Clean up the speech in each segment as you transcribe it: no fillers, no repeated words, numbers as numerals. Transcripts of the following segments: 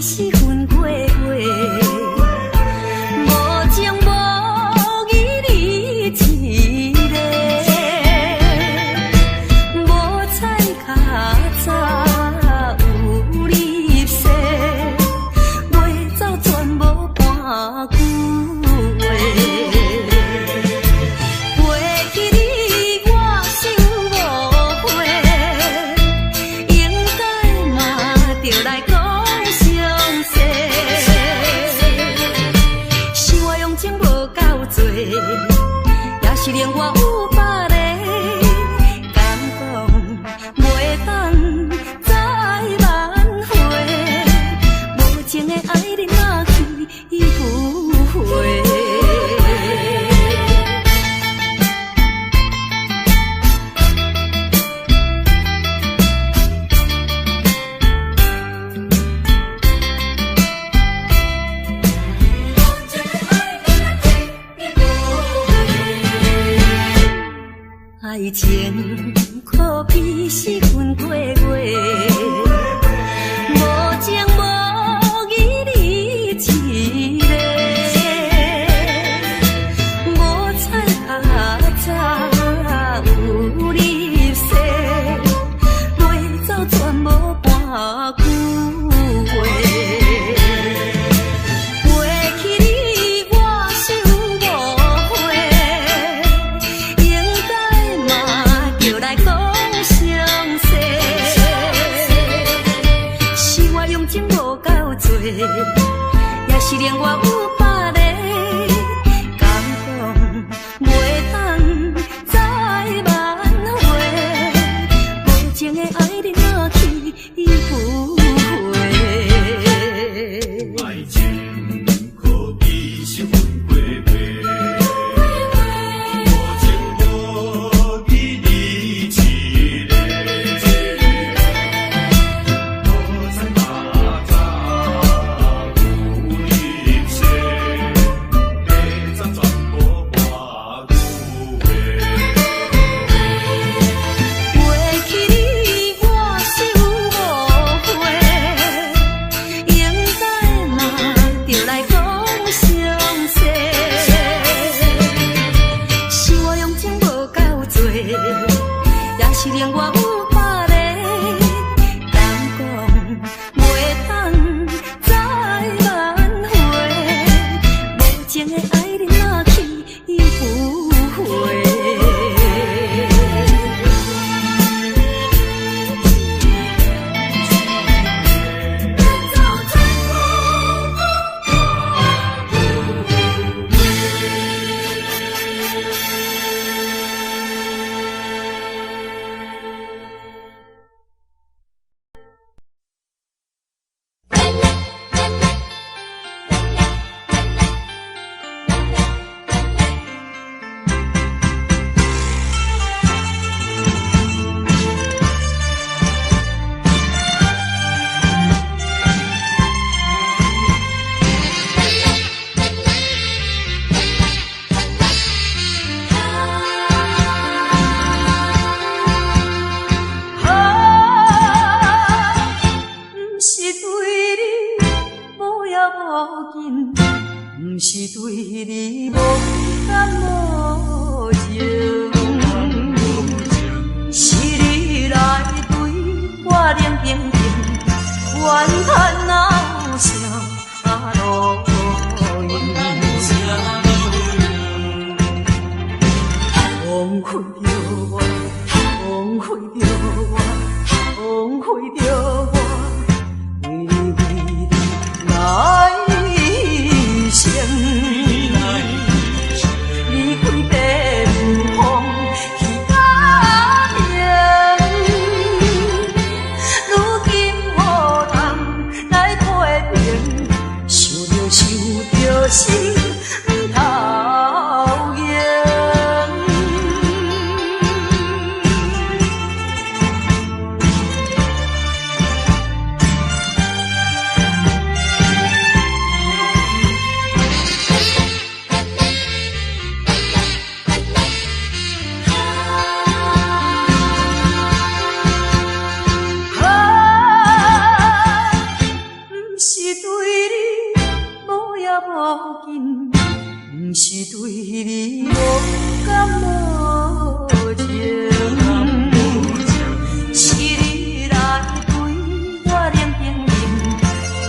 四分過月，無情無義你一个，無彩較早有入世，袂走全無半句話。過去你我是有誤會，應該嘛著來講詳細。是我用情無夠濟，也是另外有別个，敢講袂當再挽回，無情的愛你若去不回。愛情可比四分過月，無情無義你一個，無彩較早有入世，袂走全無半句話。過去你我是有誤會，應該嘛著來講詳細。是我用情無夠濟，也是另外有別个，敢講袂當再挽回，無情的愛你若去不回。愛情可比四分過月，無情無義你一个，無彩較早有入世，袂走全無半句話。過去你我是有誤會，應該嘛著來講詳細。是我用情無夠濟，也是另外有別个，敢講袂當再挽回，無情的愛你若去不回。啊，毋是對你無要無緊，毋是對你無感無情，是你來對我冷冰冰，怨嘆哪有啥路用？枉費著我，枉費著我，枉費著我，為你為你來生。離開白雲峰去嘉明，如今何通來批評？想著想著心頭痛。啊，毋是對對你無要無緊，毋是對你無感無情，是你來對我冷冰冰，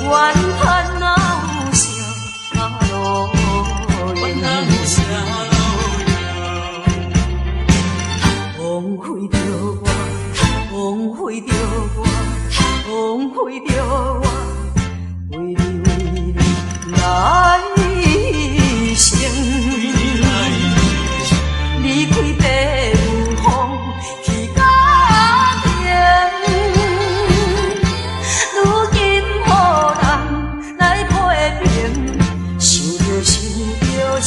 怨嘆哪有啥路用？枉費著我，枉費著我，枉費著我，為你為你來生。離開白霧峰去家庭，如今予人來批評，想著想著心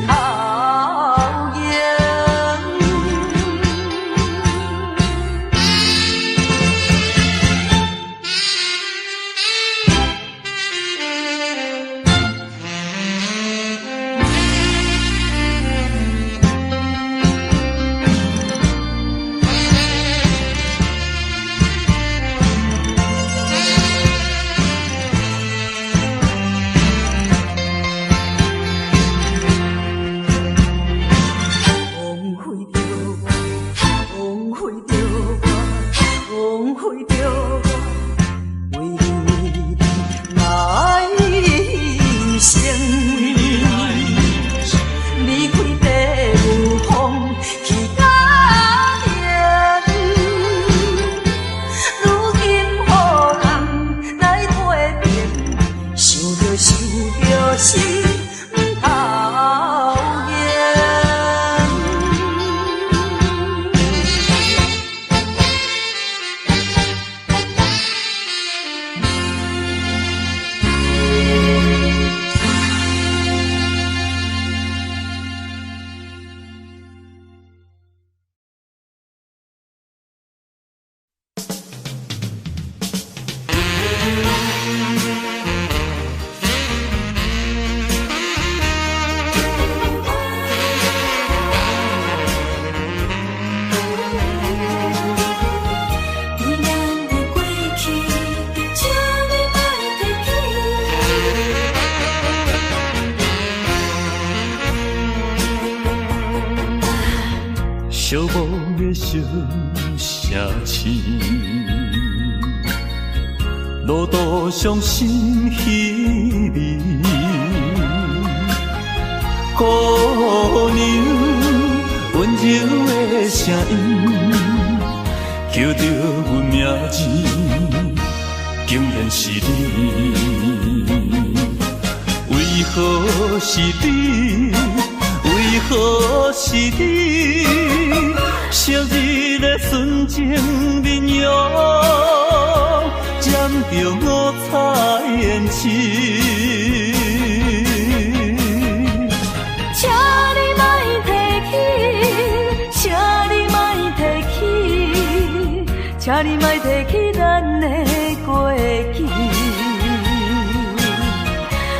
頭癢。枉費著我，枉費著我，枉費著我，為你為你來生。離開白霧峰去家庭，如今予人來批評，想著想著心頭癢。伫咱的過去，請你莫提起。寂寞的小城市，路途上心稀微。姑娘溫柔的聲音，叫著阮名字，竟然是你。為何是你？為何是你？昔日的純情面容，染著五彩胭脂。請你莫提起，請你莫提起，請你莫提起咱的過去。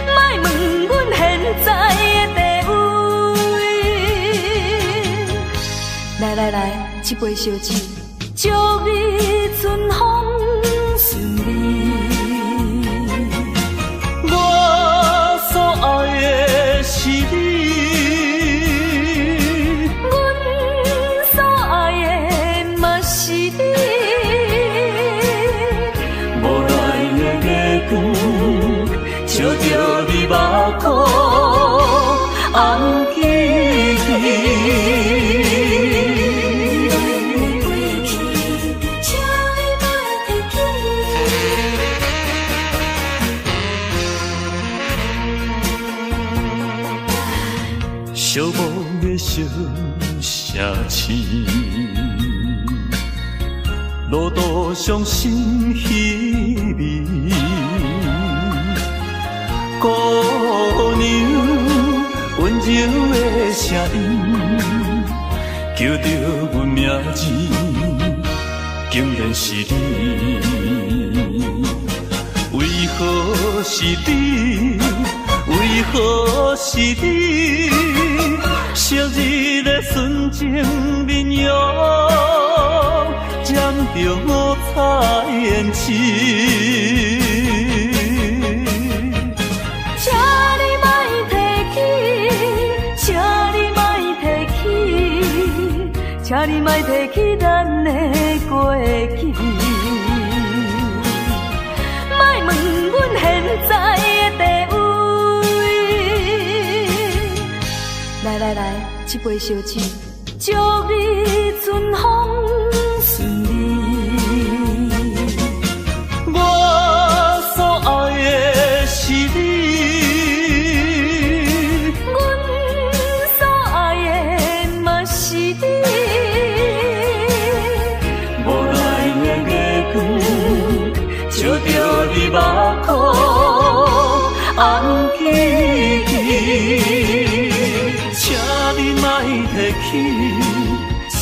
莫問阮現在的地位。來來來，這杯燒酒，祝你春風順利。我所愛的是你，阮所愛的嘛是你。無奈的月光，照著你目眶紅起起。過去，請你莫提起。寂寞的小城市，路途上心稀微。姑娘溫柔的聲音，叫著阮名字，竟然是你。為何是你？為何是你？昔日的純情面容，染著五彩胭脂。請你莫提起咱的過去。莫問阮現在的地位。來來來，這杯燒酒，祝你春風順利。我所愛的是你，阮所愛的嘛是你。無奈的月光，照著你目眶红起起，請你莫提起，請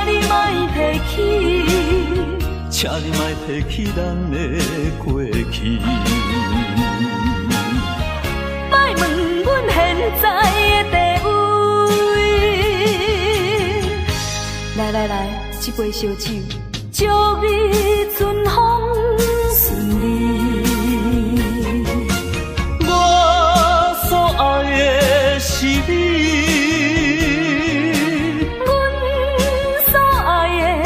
你莫提起，請你莫提起咱的過去。莫問阮現在的地位。來來來，這杯燒酒，祝你春風順利。我所愛的是你，阮所愛的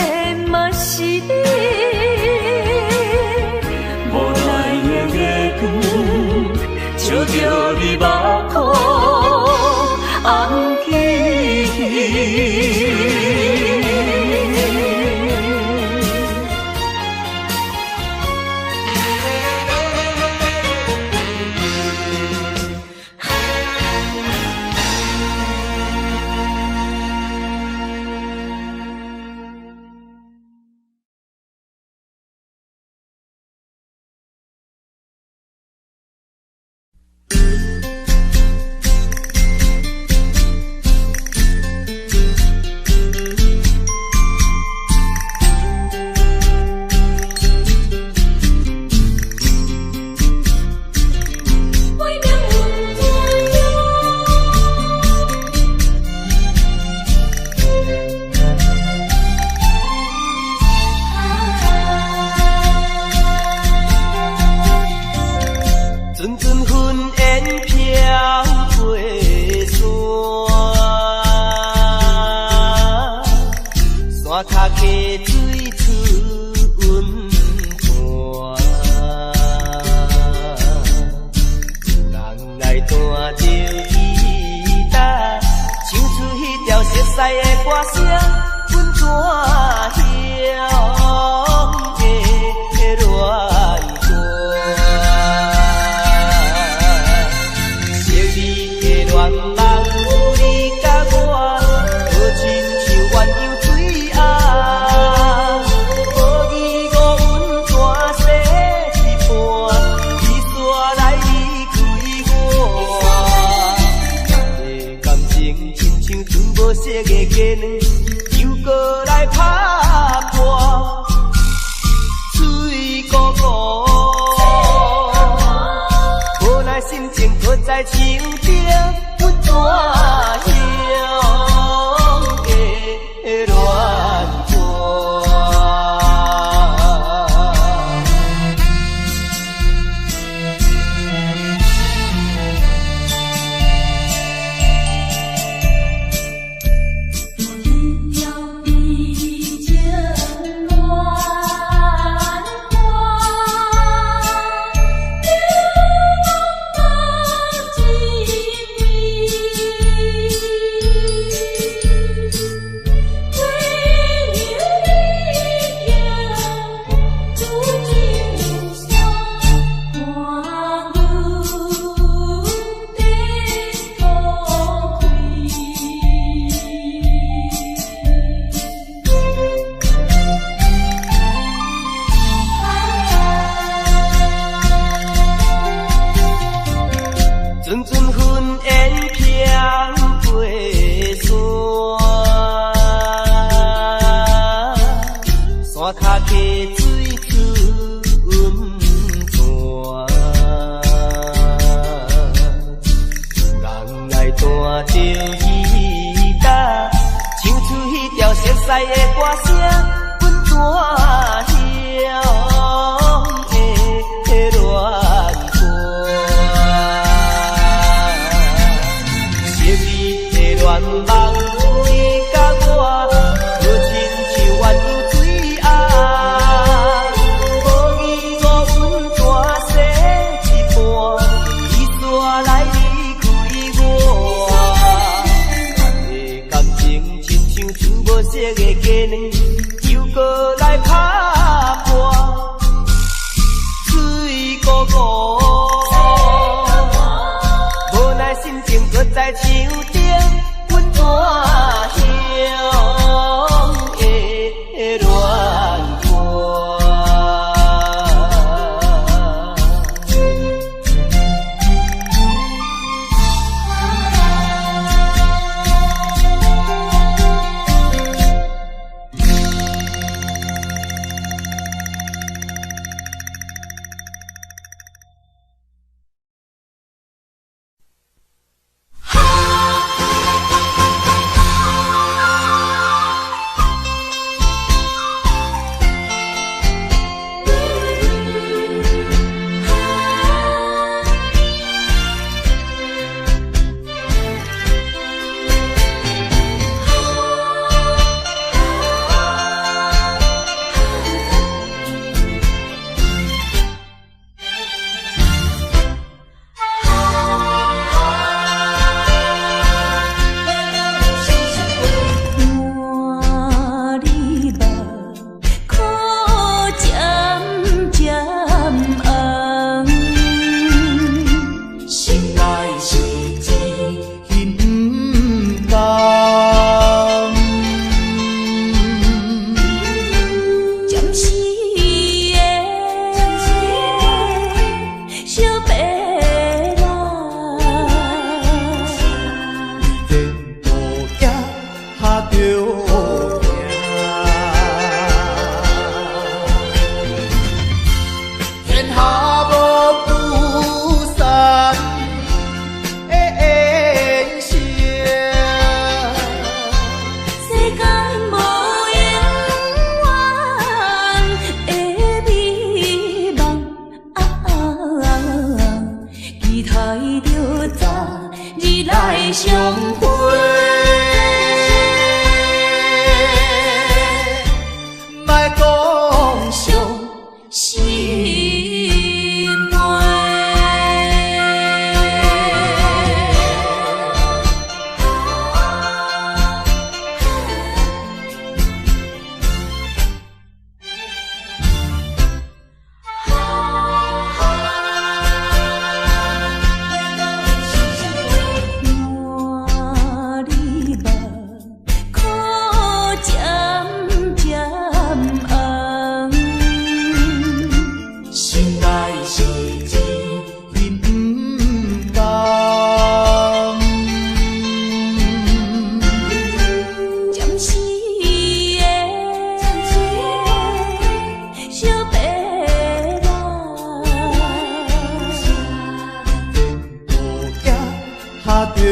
嘛是你。無奈的月光，照著你目眶紅起起。為命運怎樣？陣陣雲煙飄過山，山跤溪水出溫泉。人來彈著吉他，唱出彼條熟似的歌聲，阮怎曉的戀歌？昔日的恋夢，有你佮我，好親像鸳鸯對餡。无疑五温泉洗一半，伊煞來離開我。这感情親像煮無熟的雞卵，又閣來拍破，碎糊糊。無奈心情搁再樹頂，阮怎曉的戀歌？一條悲情戀歌，流浪到這位，鸳鸯一樣，煮酒相看阮的痛快。陣陣雲煙飄過山，山跤溪水出溫泉。人來彈著吉他，唱出彼條熟似的歌聲，阮怎曉的戀歌？昔日的戀夢，有你佮我，好親待著早日来相会。莫讲伤心话。满你目眶渐渐红，心内是一片不甘。暂时的小白人，有行哈着行，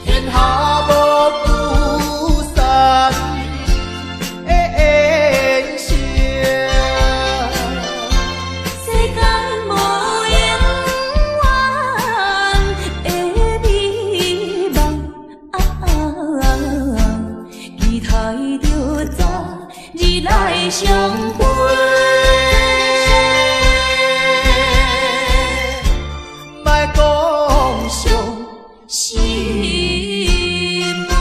天下无不散的宴席。世间无永远的美梦，期待著早日来相会。莫讲伤心话。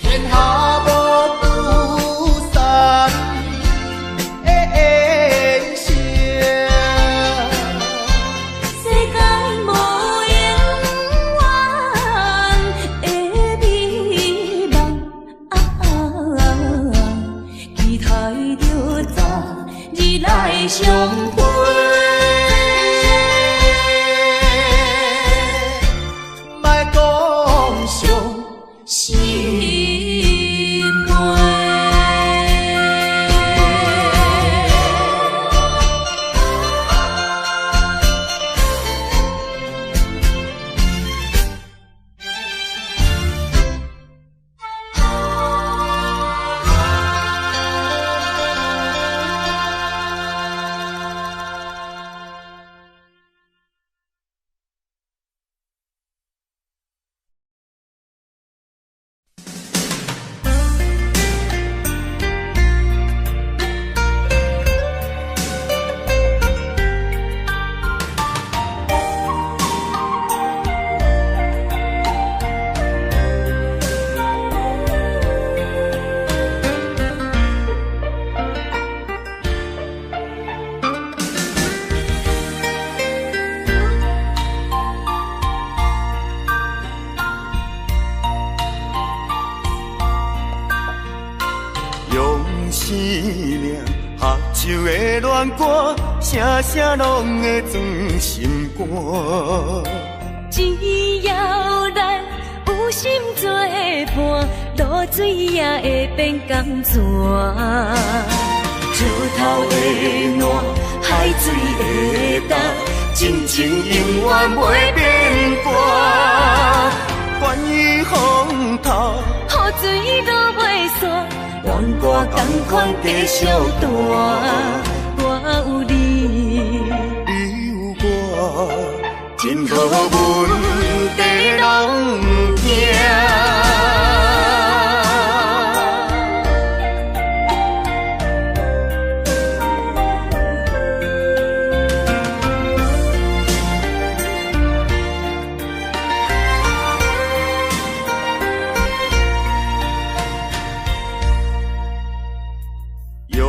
天下无不散的宴席。世间无永远的美梦，期待著早日来相会。莫讲伤心话。用生命合唱的恋歌，声声拢会装心肝。只要咱有心作伴，露水也会变甘泉。石头会烂，海水会干，真情永远袂变卦。关于风头，雨水落袂煞，愿我同款继续弹。我有你，你有我，真好问题拢不惊。用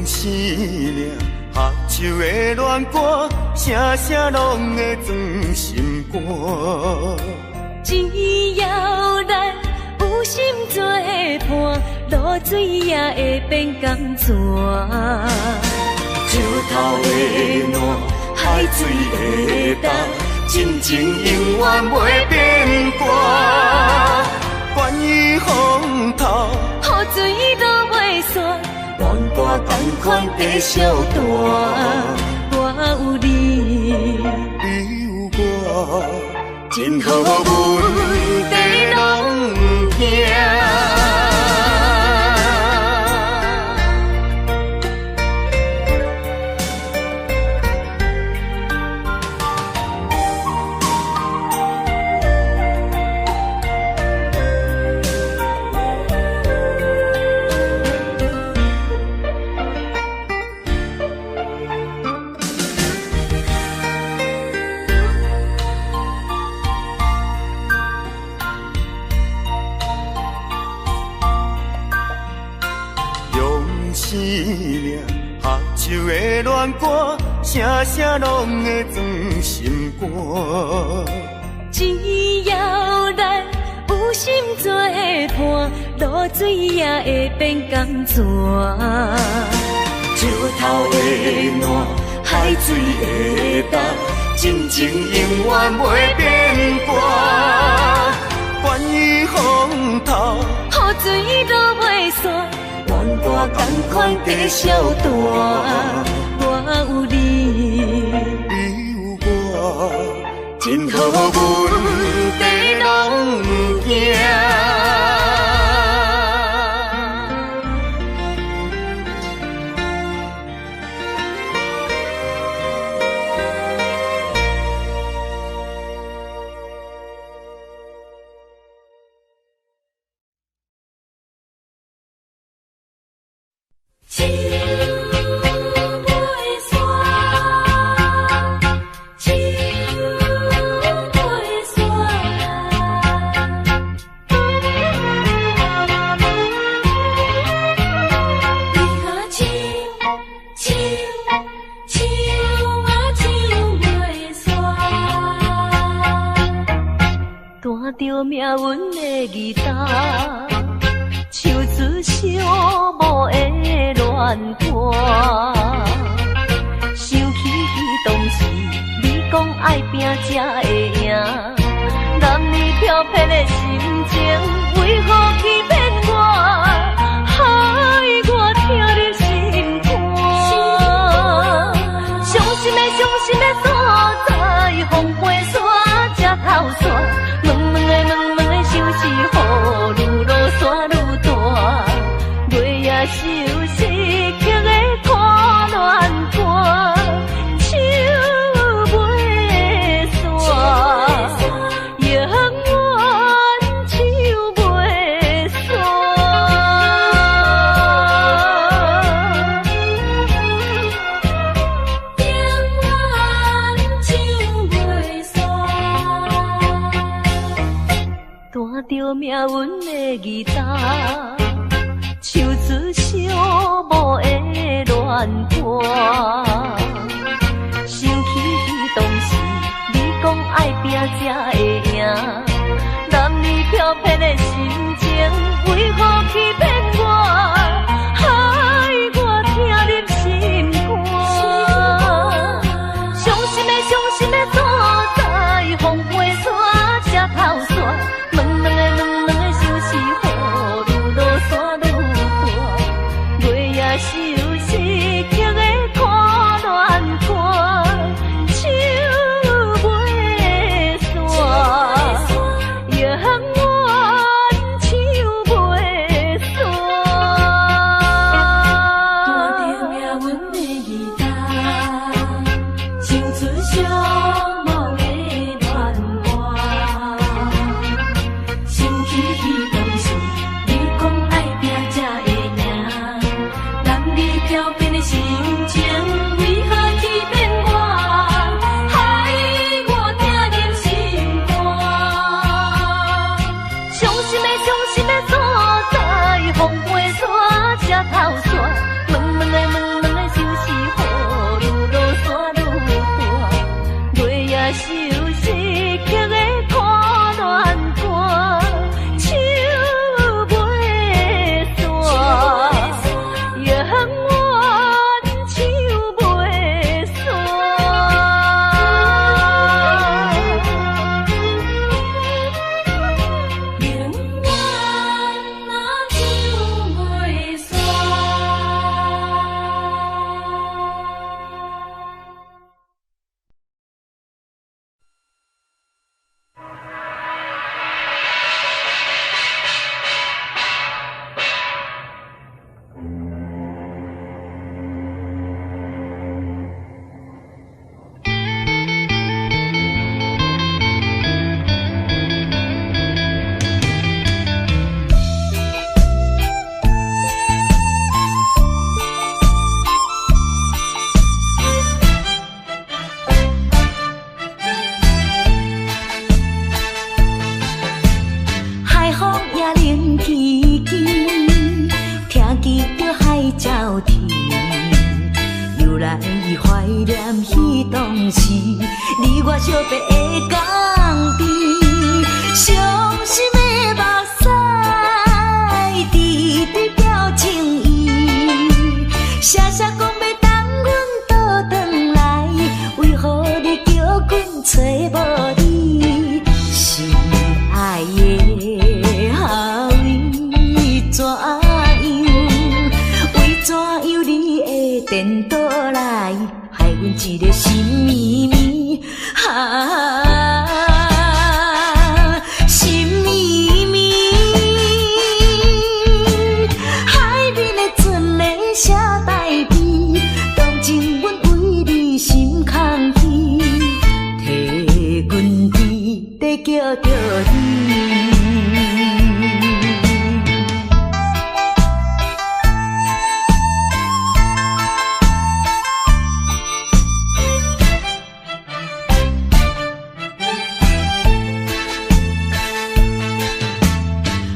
生命合唱的恋歌，声声拢会装心肝。只要咱有心作伴，露水也会变甘泉。石头会烂，海水会干，真情永远袂变卦。关款继续弹。我有你，你有我，真好问题拢毋惊。生命合唱的恋歌，声声拢会装心肝。只要咱有心作伴，露水也会变甘泉。石头会烂，海水会干，真情永远袂变卦。关于风头，雨水落袂散。愿我同款继续弹。我有你，你有我，真好问题拢毋惊。树袂散，树袂散。你甲树，树，树啊树袂散。弹著命运的吉他，唱出寂寞的恋歌。想起彼当时，你讲爱拼才会赢，男儿飘撇的心情，为何欺骗我？害我疼入心肝。伤心的伤心的所在，风飞沙，这头线，闷闷的闷闷的相思雨，愈落沙愈大，月夜相思曲的苦恋歌，唱袂煞，永远唱袂煞。永远唱袂煞。弹著命运的吉他，唱出寂寞的恋歌。想起彼当时，你讲爱拼才会赢，男儿飘撇的心情，为何欺骗我？害我疼入心肝。伤心的伤心的所在，风飞沙，这头线，闷闷的闷闷的相思雨，愈落沙愈大，月夜相思曲的苦恋歌，唱袂煞，永远唱袂煞。弹著命运的吉他，唱出寂寞的恋歌。想起彼当时，你讲爱拼才会赢，男儿飘撇的心情，为何欺骗我？害我疼入心肝。伤心的伤心的所在，风飞沙，这头线，闷闷的闷闷的相思雨，愈落沙愈大，月夜相思曲的苦恋歌，唱袂煞，永远唱袂煞。永远啊唱袂煞。風也冷吱吱，聽見著海鳥啼，又來懷念彼當時，你我相別的江邊，傷心的目屎直直表情意，聲聲講欲等阮倒轉來，為何你叫阮揣無你？心愛的予怎樣？為怎樣你會顛倒來，害阮一个心暝暝，啊，心暝暝。海面的船咧寫大悲，當真阮為你心空虛，提阮伫咧叫著你。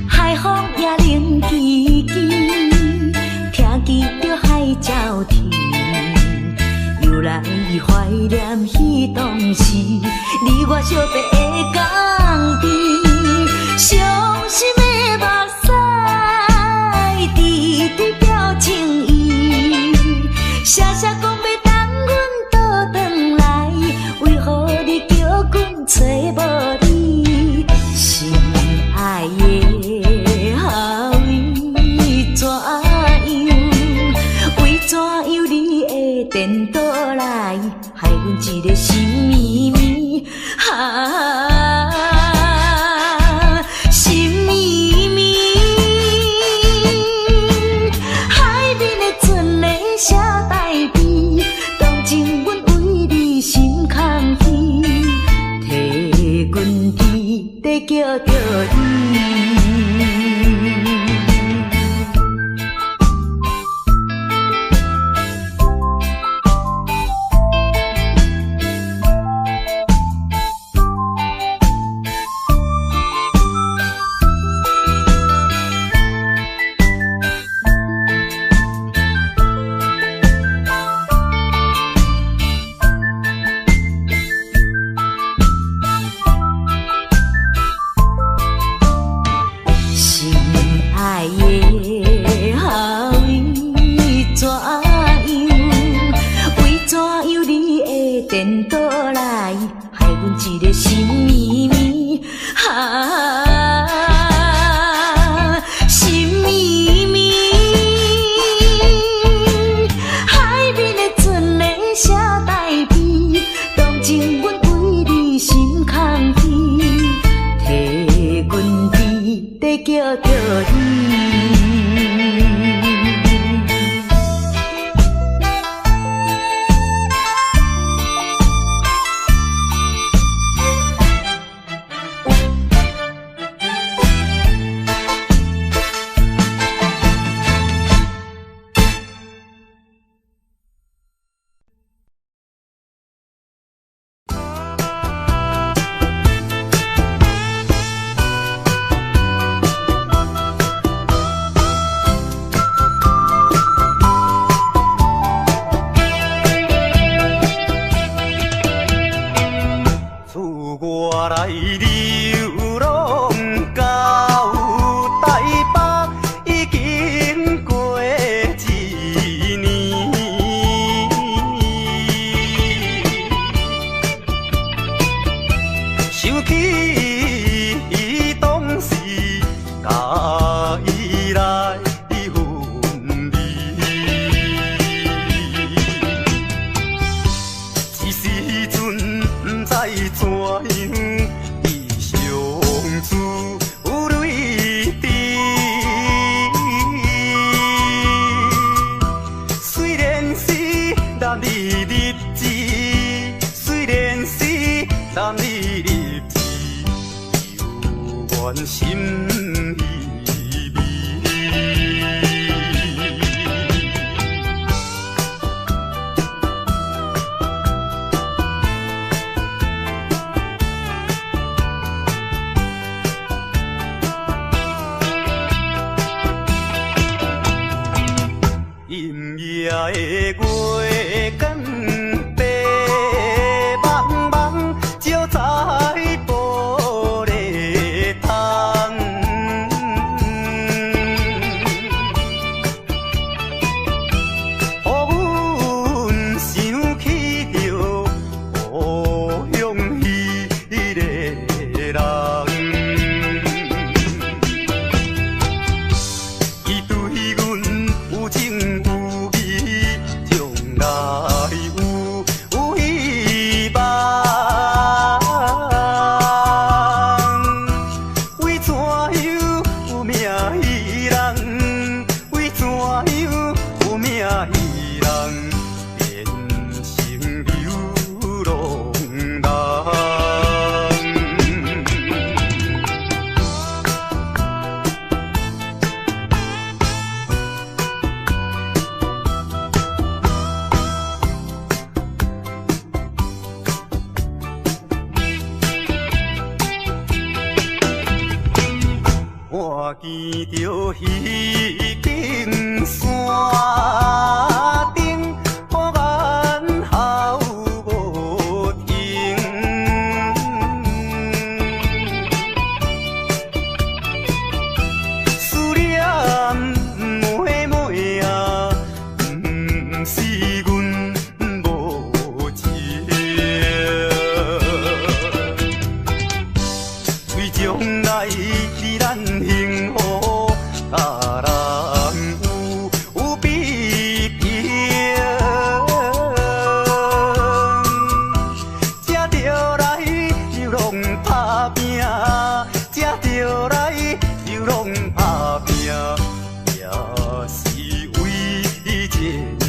海風也冷吱吱，聽見著海鳥啼，又來懷念彼當時，你我相別的江邊，傷心的目屎直直表情意，聲聲講欲等阮倒轉來，為何你叫阮揣無你？心愛的予怎樣？為怎樣你會顛倒來，害阮一个心暝暝，啊，心暝暝。海面的船咧寫大悲，當真阮為你心空虛，提阮伫咧叫著你。心愛的予怎樣？為怎樣你會顛倒來，害阮一个心暝暝，啊，心暝暝。海面的船咧寫大悲，當真阮為你心空虛，提阮伫咧叫著你。自我來流浪到台北，已經過一年。想起當時佮伊來分離，這時陣不知怎樣，伊相思淚滴。雖然是男兒立志，雖然是男兒立志，猶原心依微。看見著彼間山頂，雨眼哭無停。思念妹妹啊，毋是阮無情。為將來咱幸福，甲人有比拼，才著來又攏拍拼，才著來又攏拍拼，也是為前程。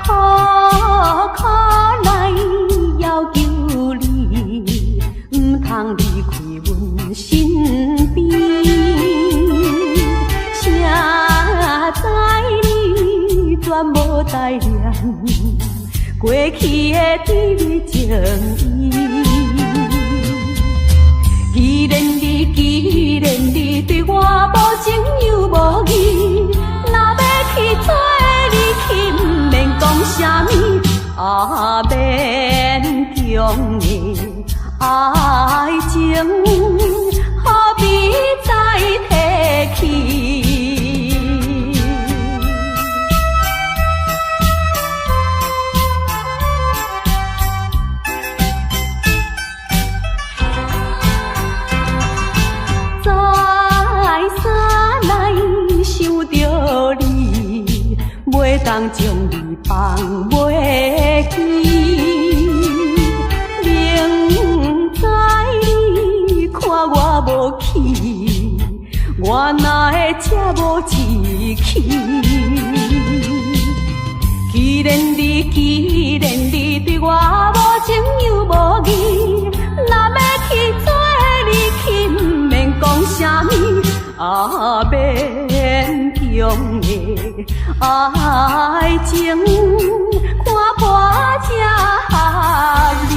苦苦來要求你，毋通離開阮身邊。誰知你全無代念，過去的甜蜜情意。既然你，既然你對我無情又無義，若欲去做離去，毋免講啥物，啊，勉強的愛情，何必再提起？再三來想著你，袂當將你放袂記。明知你看我無去，我哪會這無志氣？既然你，既然你對我無情又無義，若欲去做離去，毋免講啥物，啊，勉強的愛情，看破才合理。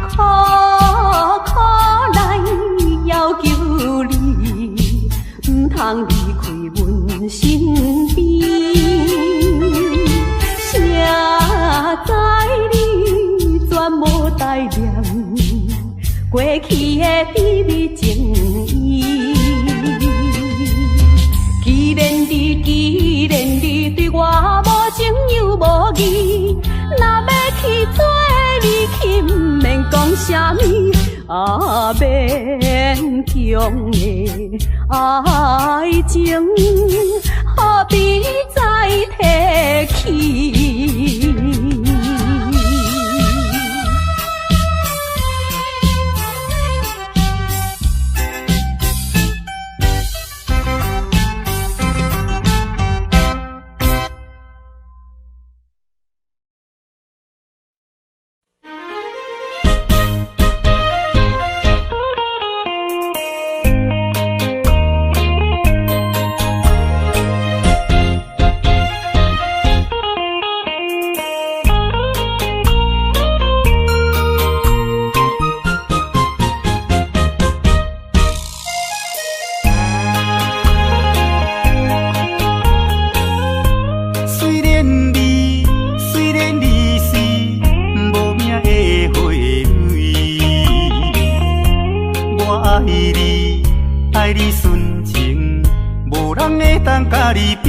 苦苦來要求你，毋通離開阮身邊。誰知你全無代念，過去的甜蜜情意。既然你，既然你對我無情又無義，若欲去做離去，毋免講啥物，啊，勉強的愛情，何必再提起？你比。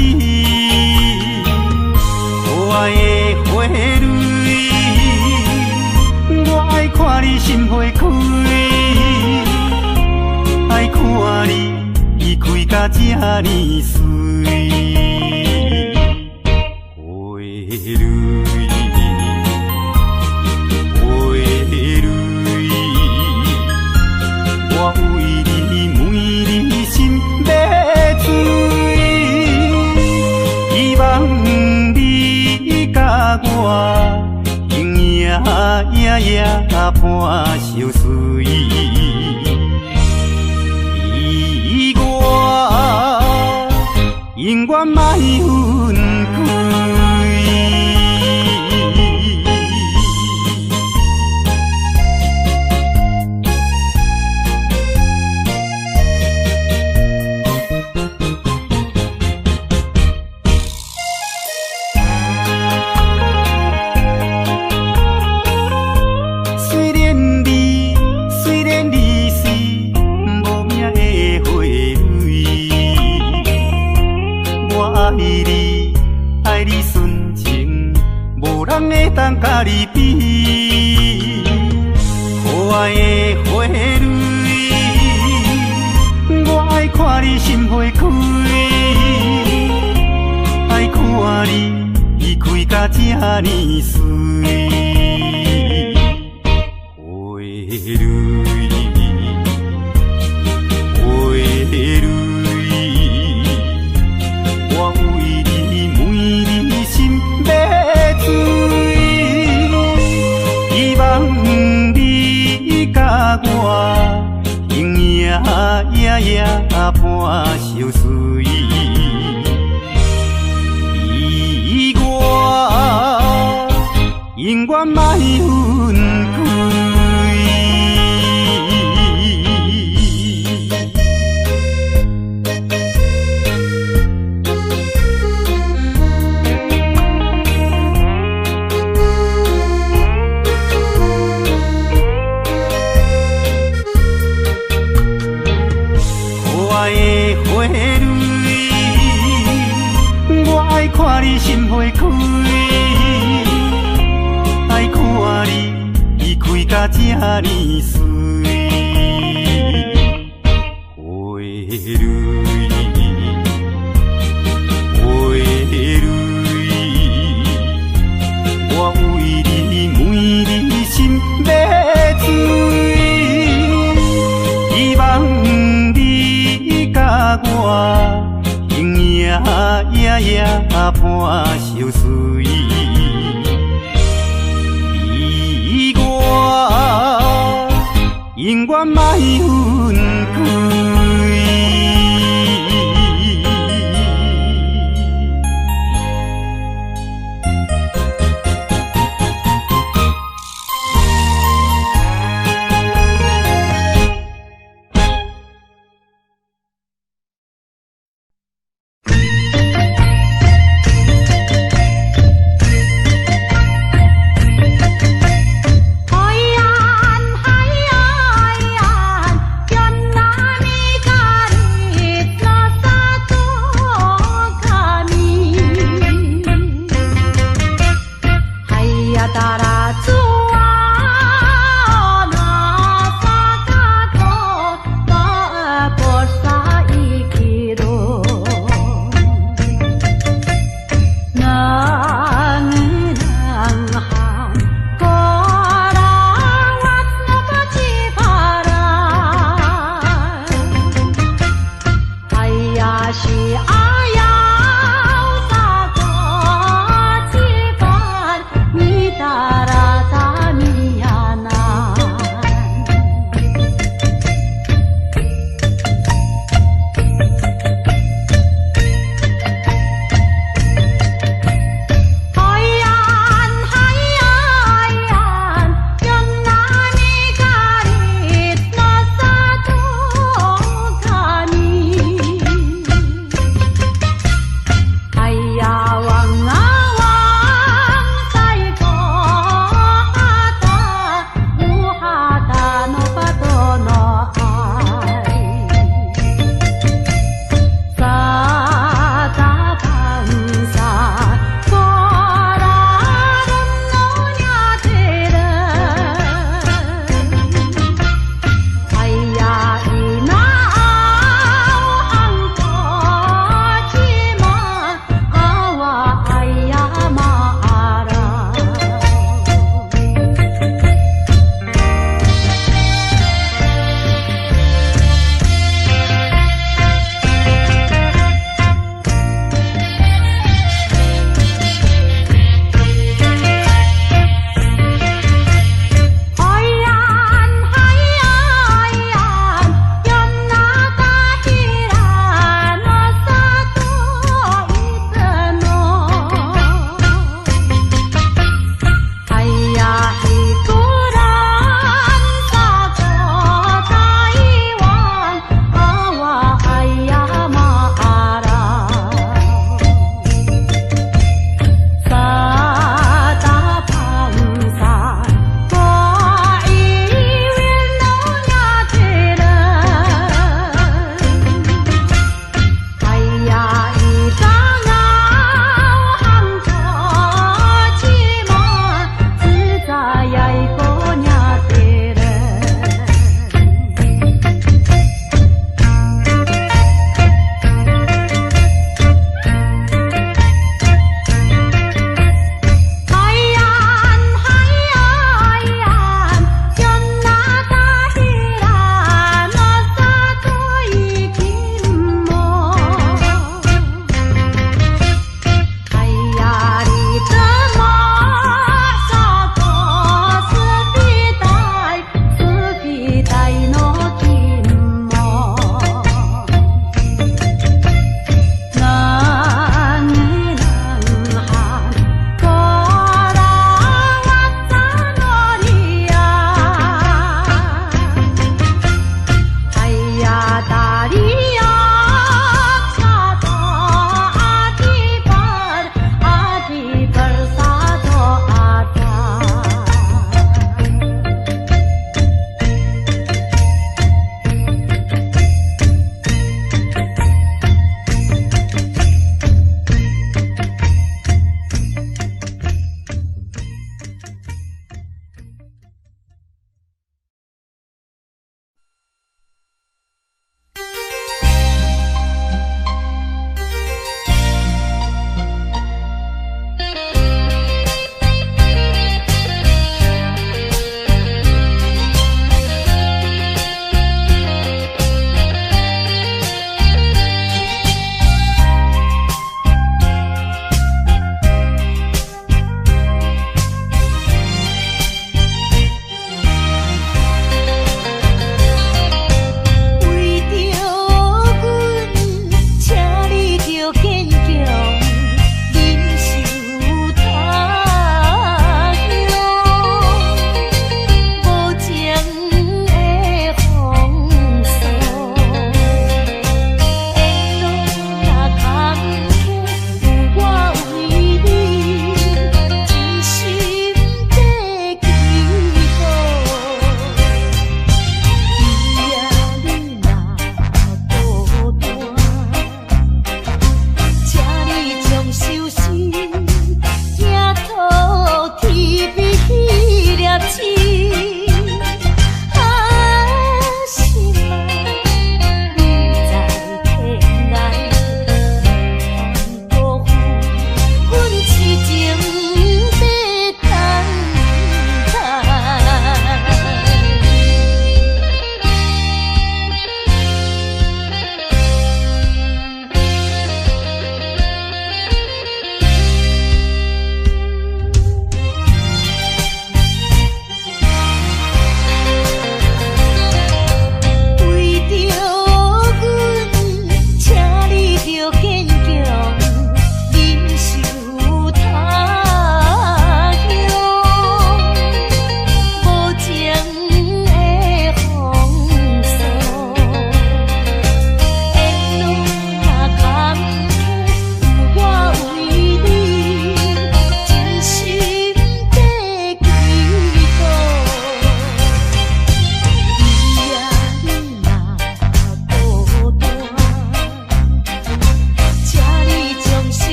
可愛的花蕊，我愛看你心花開，愛看你開甲這呢媠。花蕊，花蕊，我為你問你心欲醉，希望你佮我形影影影伴相隨。你我永遠莫分開。雖然你，雖然你是無名的花蕊，我愛你，愛你純情，無人會當佮你比。可愛的花蕊，我愛看你心花開，愛看你開甲這呢媠。花蕊，花蕊，我為你問你心欲醉，希望你佮我形影影影伴相隨。你我永遠莫分開。可愛的花蕊，我愛看你心花開，愛看你開甲這呢媠。花蕊，花蕊，我為你問你心欲醉，希望你佮我形影影影伴相隨。你我永遠莫分開。海岸海岸，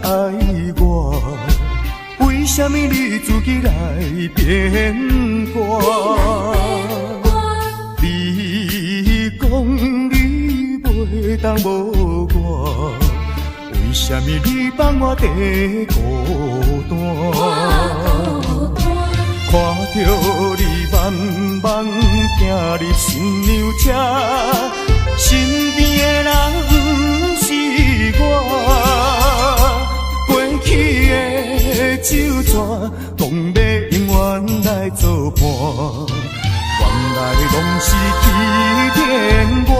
愛我，為啥物你自己來變卦？你講你袂當無我，為啥物你放我佇孤單？看著你慢慢行入新娘車，身邊的人毋是我。過去的酒泉，講欲永遠來做伴，原來攏是欺騙我。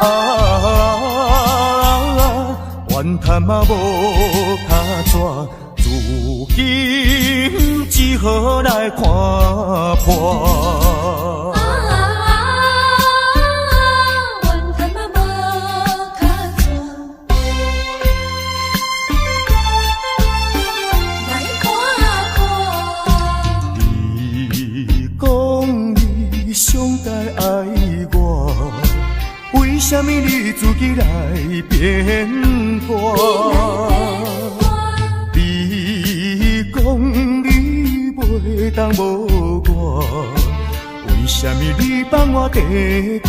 啊，怨嘆仔無跤紙，如今只好來看破。啊，怨嘆仔無跤紙，來看破。你講你上界愛我，為啥物你自己來變卦？你講你袂當無我，為啥物你放我佇孤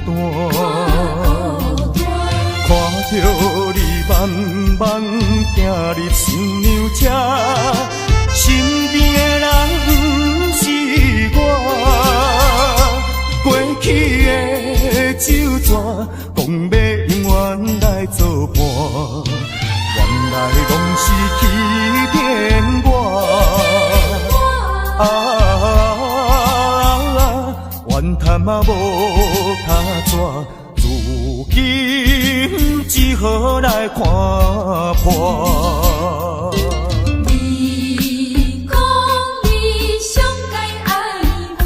單？看著你慢慢行入新娘車，身邊的人毋是我。過去的酒泉，講欲永遠來做伴，原來攏是欺騙我。啊，怨嘆仔無跤紙，如今只好來看破。你講你上界愛我，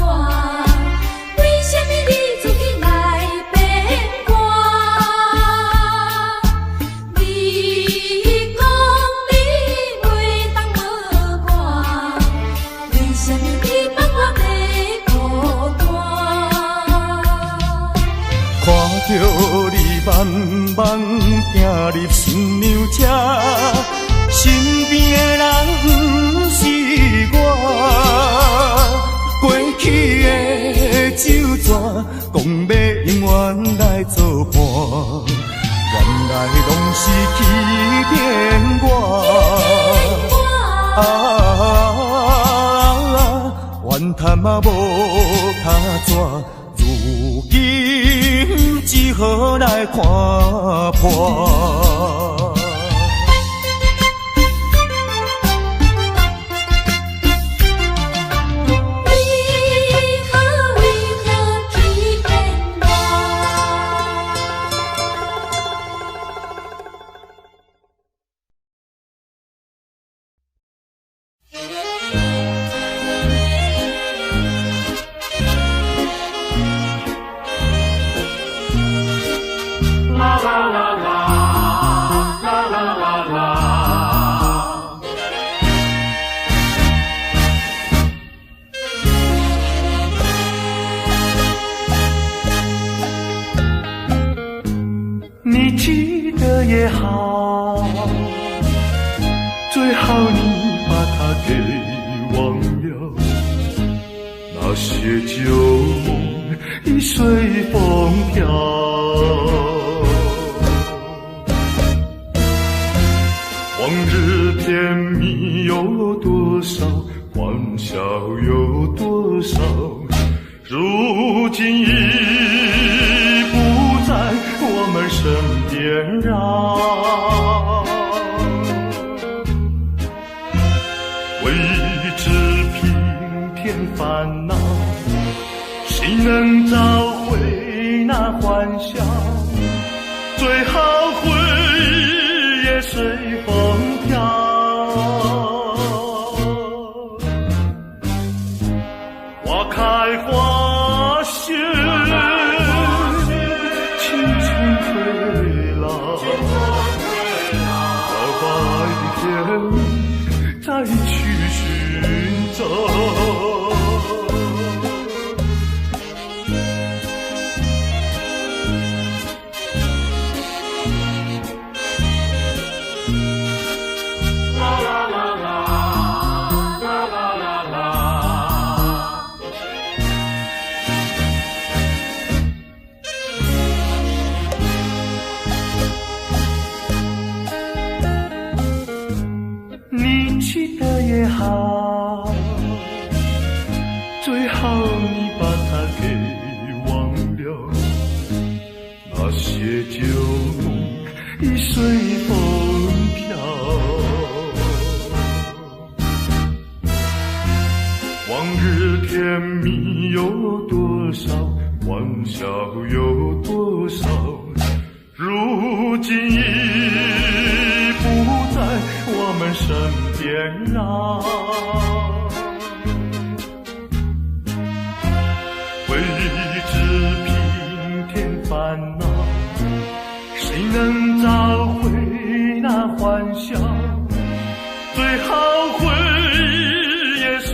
為啥物你自己來變卦？你講你袂當無我，為啥物你放我佇孤單？看著你慢慢行入新娘車，身邊的人毋是我。過去的酒泉，講欲永遠來做伴，原來攏是欺騙我。啊，怨嘆仔無跤紙，如今只好來看破。為何為何欺騙我？你記得也好，最好你把它給忘了。那些舊夢已隨風飄。往日甜蜜有多少，歡笑有多少，如今已不在我們身邊繞。為只平添煩惱，誰能找回那歡笑？最好回憶也隨風飄。花開花謝，青春褪老，要把愛的甜蜜再去尋找。些旧梦已随风飘。往日甜蜜有多少，欢笑有多少，如今已不在我們身邊繞。回憶只平添煩惱，誰能找回那歡笑？最好回憶也隨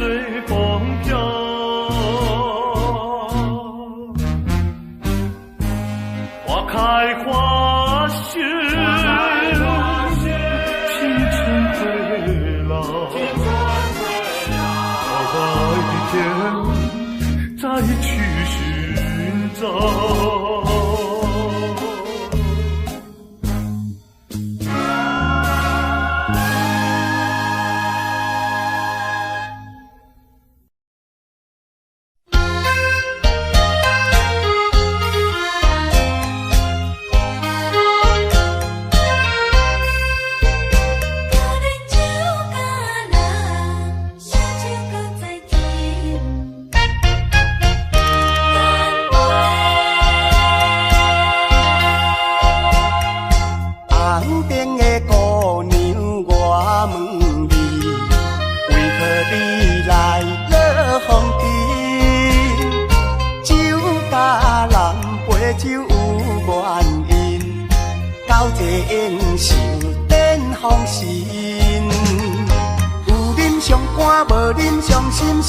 風飄。花開花謝，青春會老，找一天再去尋找。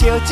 要找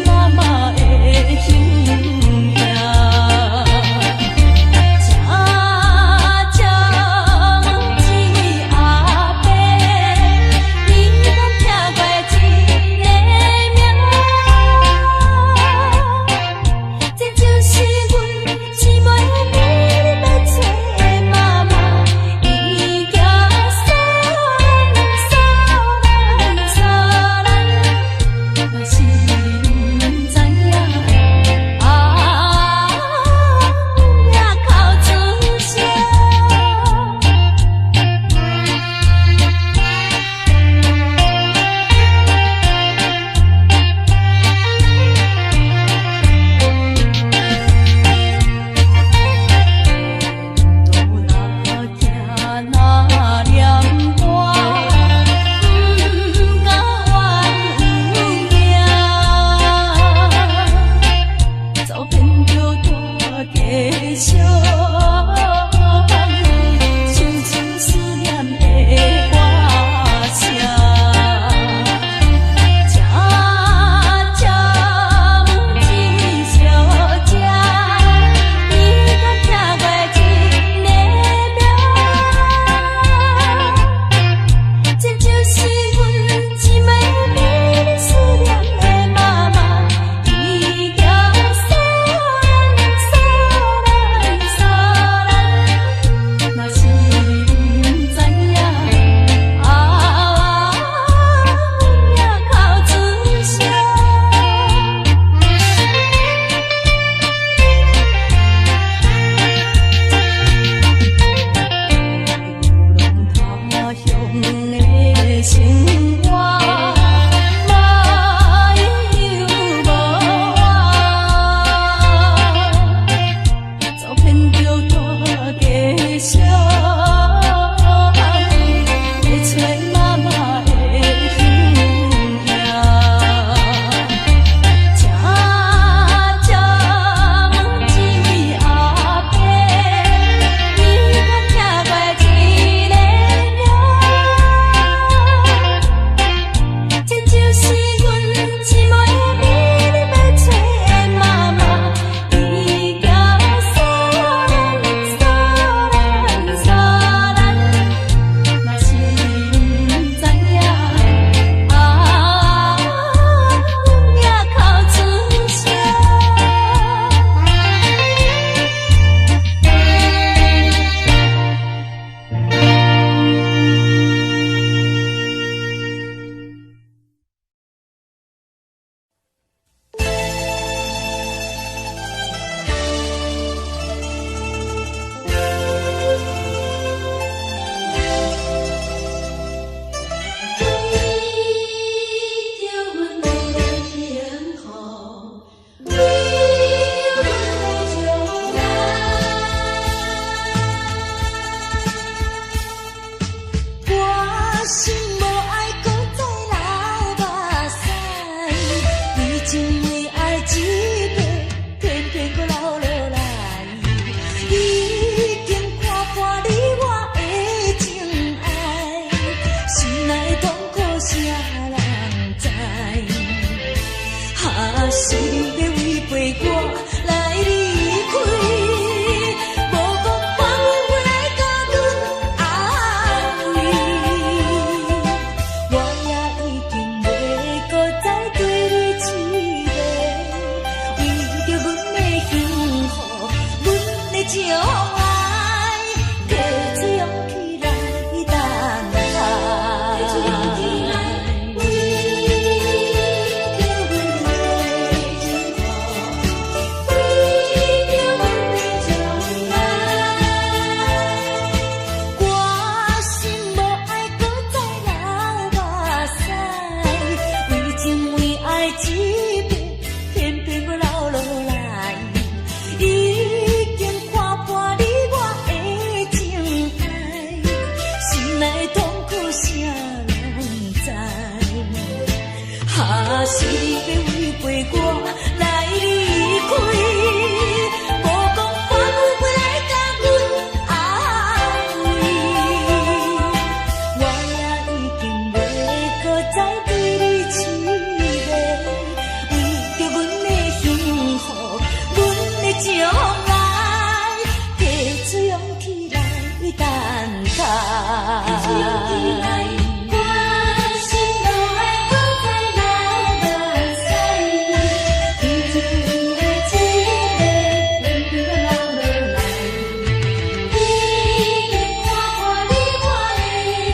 媽媽的形影。哈，是你欲違背我來離開，無講半句話來共阮安慰。我也已經袂閣再對你痴迷，為著阮的幸福，阮的將來，提出勇氣來等待。我心內閣再流目屎，彼一个一个遠遠留落來，已經看破你我的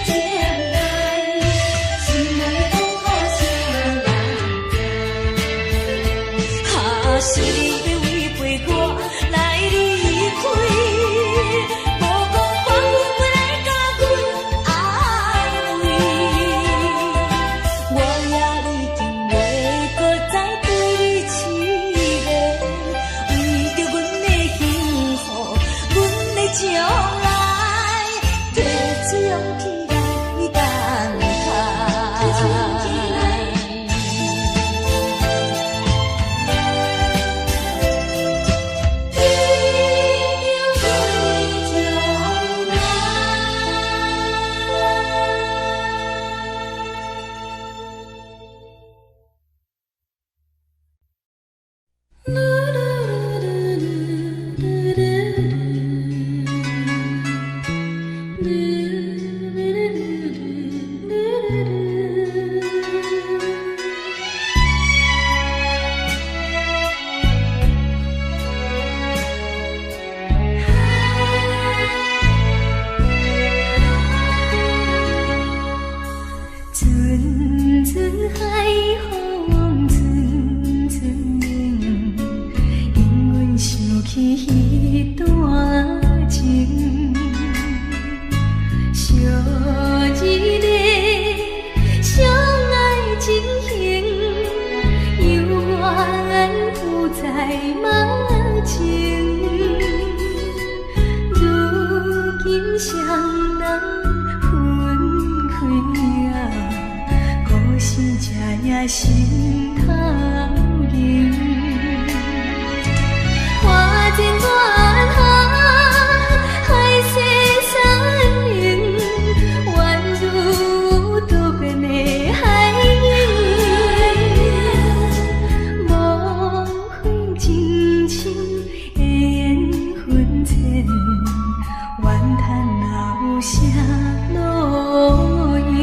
情愛，心內痛苦誰人知？哈，是你欲違背我來離開，無講半句話來共阮安慰。我也已經袂閣再對你痴迷，為著阮的幸福，阮的將來，提出勇氣來等待。提著阮的將來。陣陣海風，陣陣冷，引阮想起彼段情。相一个相愛情形，猶原浮在夢中。如今雙人分開啊，故事這爾心頭硬。花前月下，海誓山盟，宛如多變的海洋。莫非真深的緣分淺，怨嘆哪有啥路用？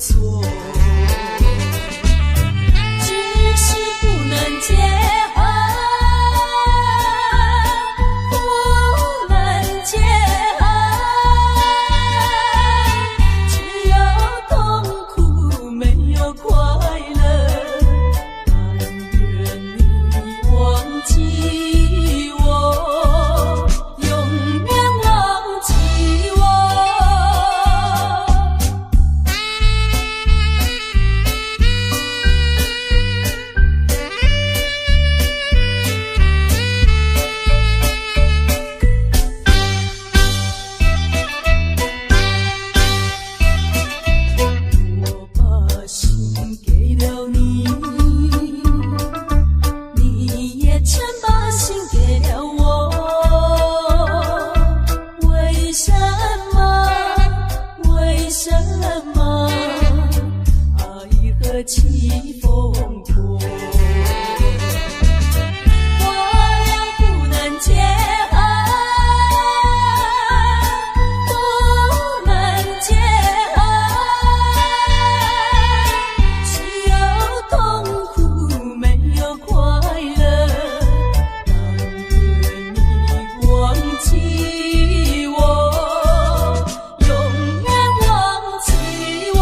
錯，只是不能結合，不能結合，只有痛苦沒有快樂。但願你忘記我，永遠忘記我。我把心給了你，你也曾把心給了我。為什麼？為什麼愛河起風波？我倆不能結合，不能結合，只有痛苦沒有快樂。但願你忘記我，永遠忘記我。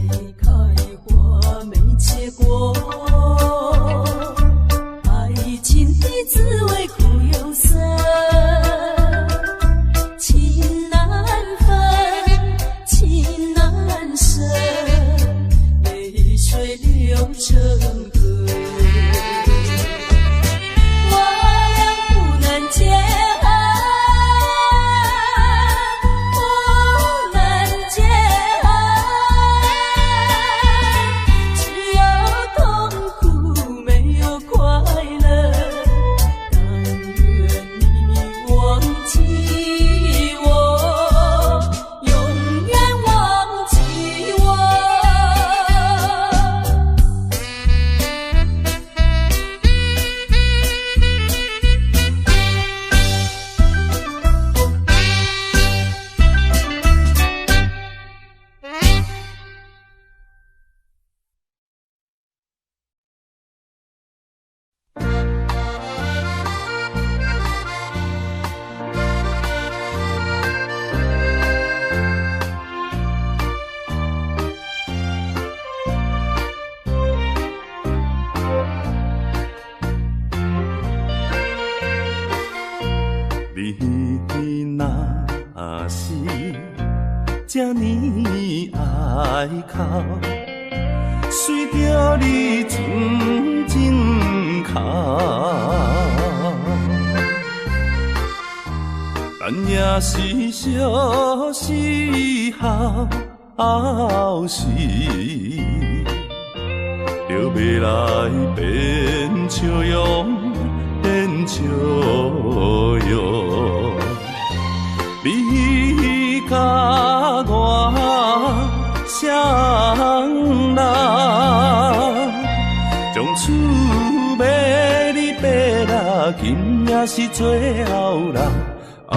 沒開花沒結果，愛情的滋味苦又澀，情難分，情難捨，淚水流成河。我倆不能結合，不能結合，只有痛苦沒有快樂。但願你忘記我，永遠忘記我。你若是這呢愛哭，隨著你陣陣哭，咱也是相思后时，就欲來變笑容，變笑容。你佮我啥人？从厝欲你爬啦，今也是最後人。啊，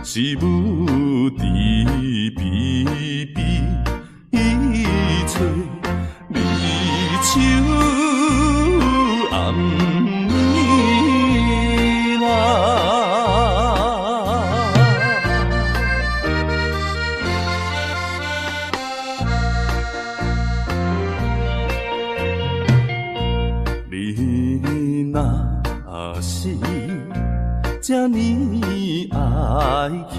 是無知悲悲催，離愁暗暝啦。你若是這呢愛去，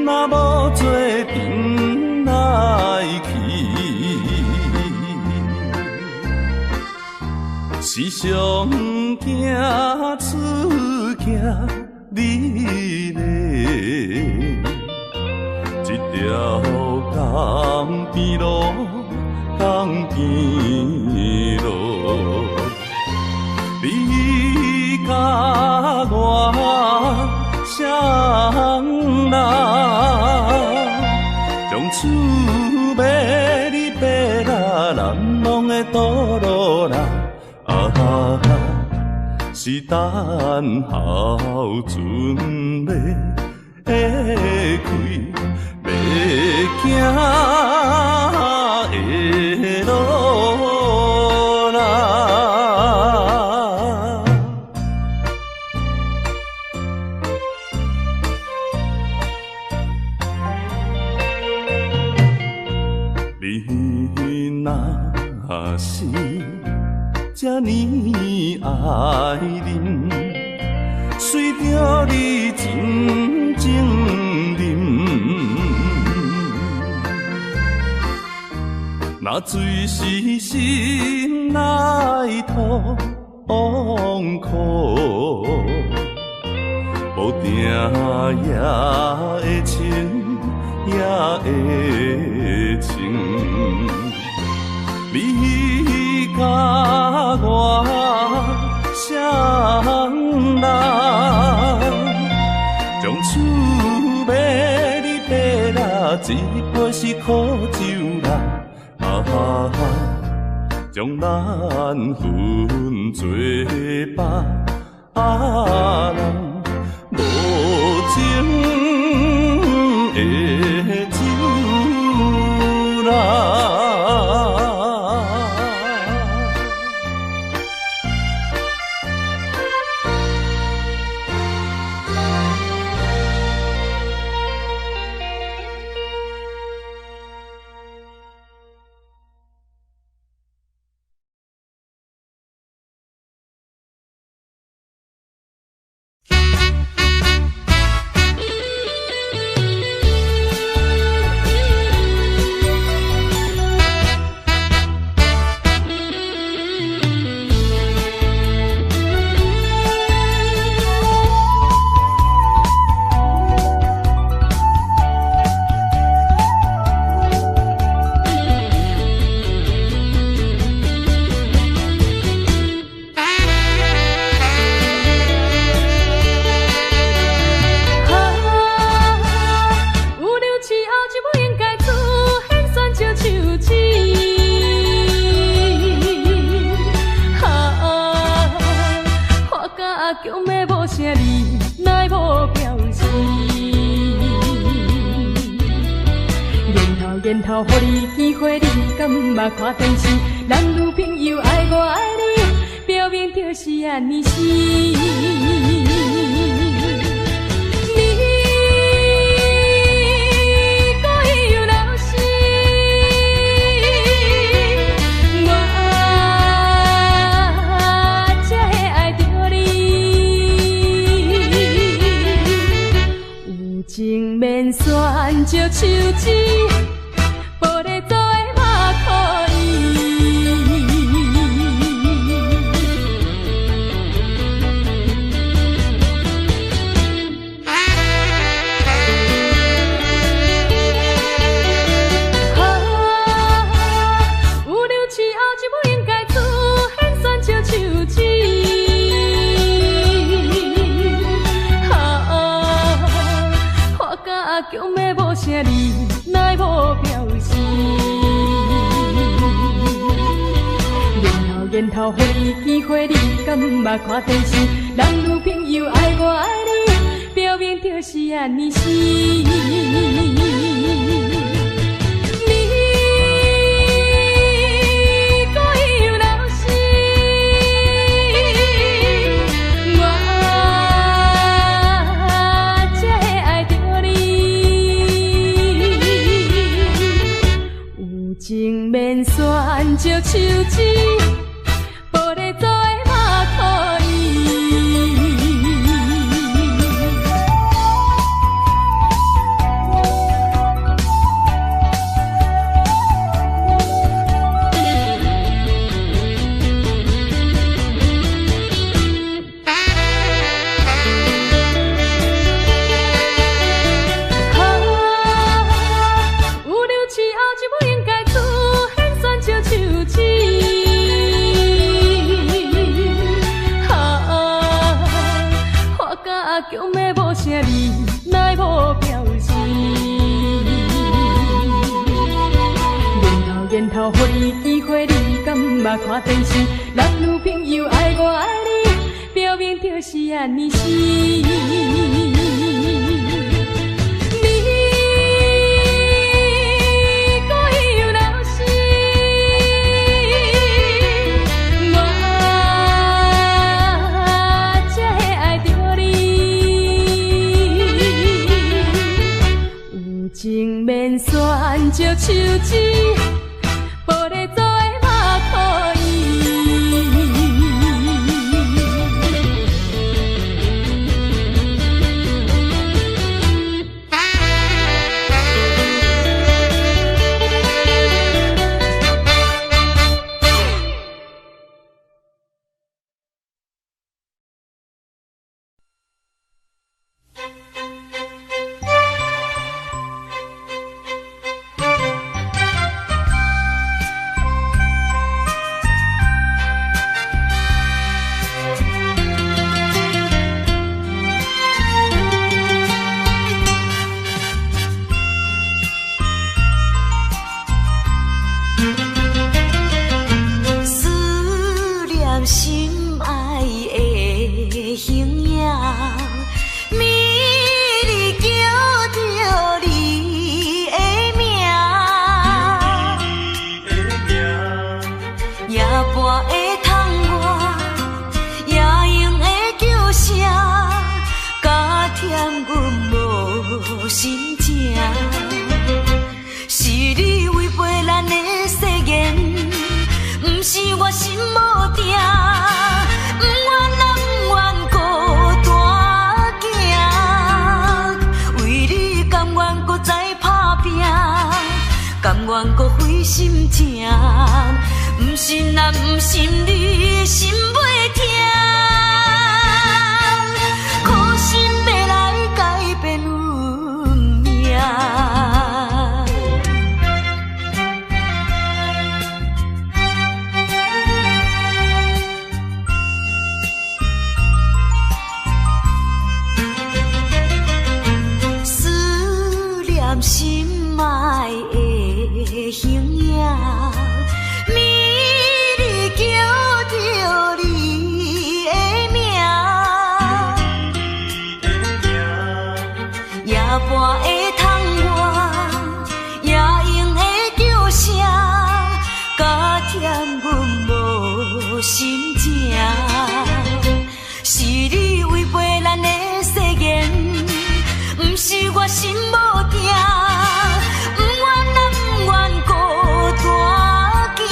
若無做陣來去，是上驚出驚你咧，這條江邊路，江邊路，你是等候船欲开，欲行的路啦。你若是這呢愛啉，隨著你盡情啉，若醉是心內痛苦，無定也會清，也會清。你佮我啥人？将厝买你爬啦，一杯是苦酒啦，啊，将咱分做别人，无情的酒啦。予你機會，你敢捌看電視？男女朋友愛我愛你，表明就是按呢死。你故意闹死，我才會愛著你。有情免選石手指，無咧做的嘛可以。思念心愛的形影，暝日叫著你的名，夜半的窗外，夜莺的叫聲，加添阮無心情。是你違背咱的誓言，毋是我心無定，不願啊不願孤單行，為你甘願閣再打拼，甘願閣費心情，毋信啊毋信你心袂疼，苦心欲來改變運命。思念心愛的形影，暝日叫著你的名，夜半的窗外，夜莺的叫聲，加添阮無心情。是你違背咱的誓言，毋是我心無定，不願啊不願孤單行，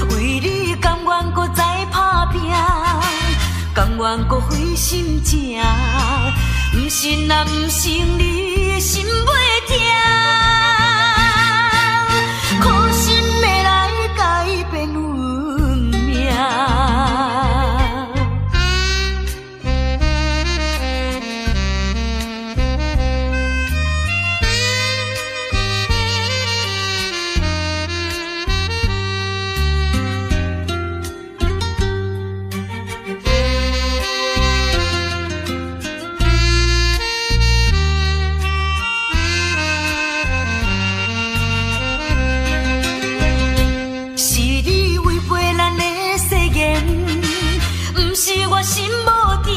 為你甘願閣再打拼，甘願閣費心情，毋信啊毋信你心袂疼，苦心欲來改變運命。是你違背咱的誓言，毋是我心無定，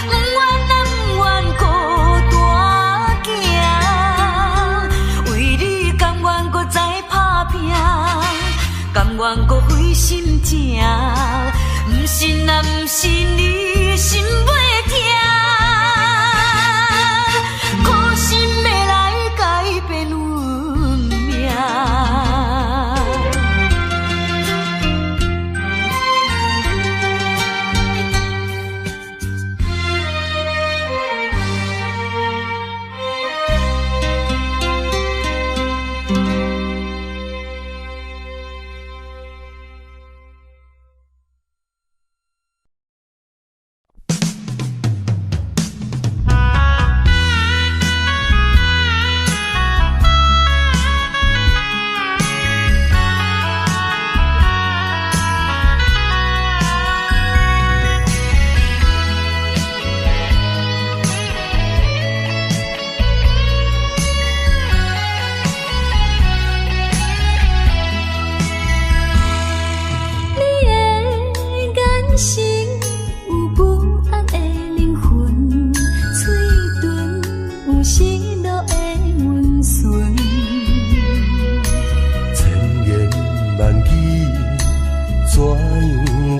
不願啊不願孤單行，為你甘願閣再打拼，甘願閣費心情，毋信啊毋信你心袂疼，苦心欲來改變運命。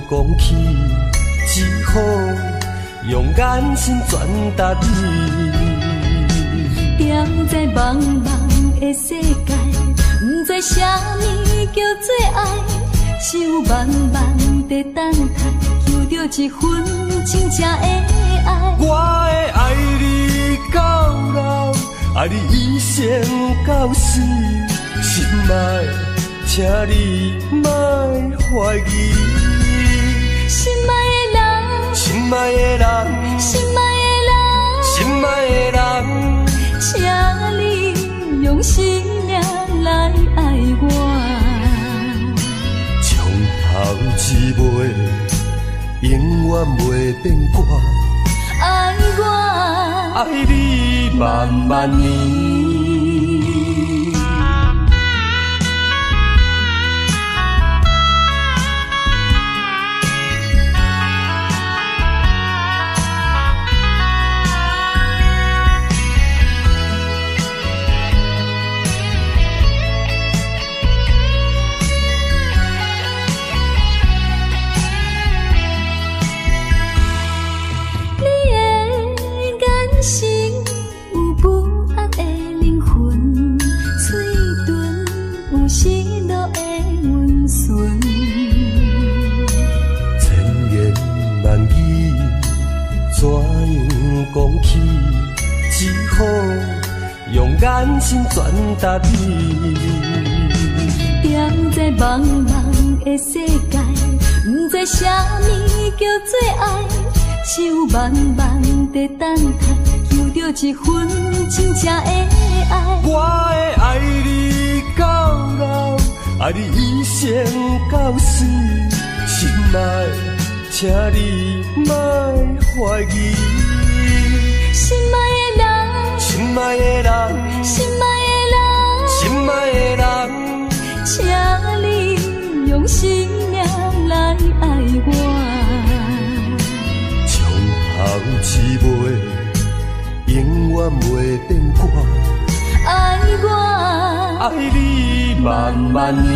講起，只好用眼神轉達你。踮在茫茫的世界，毋知啥物叫做愛，只有茫茫在等待，求著一份真正的愛。我會愛你到老，愛你一生到死，心愛，請你莫懷疑。心愛的人，心愛的人，心愛的人，心愛的人，請你用生命來愛我。從頭至尾，永遠袂變卦。愛我，愛你萬萬年。講起，只好用眼神轉達你。踮在茫茫的世界，毋知啥物叫做愛，只有茫茫在等待，求著一份真正的愛。我會愛你到老，愛你一生到死，心愛，請你莫懷疑。心愛的人，心愛的人，心愛的人，心愛的人，請你用生命來愛我。從頭至尾，永遠袂變卦。愛我，愛你萬萬年。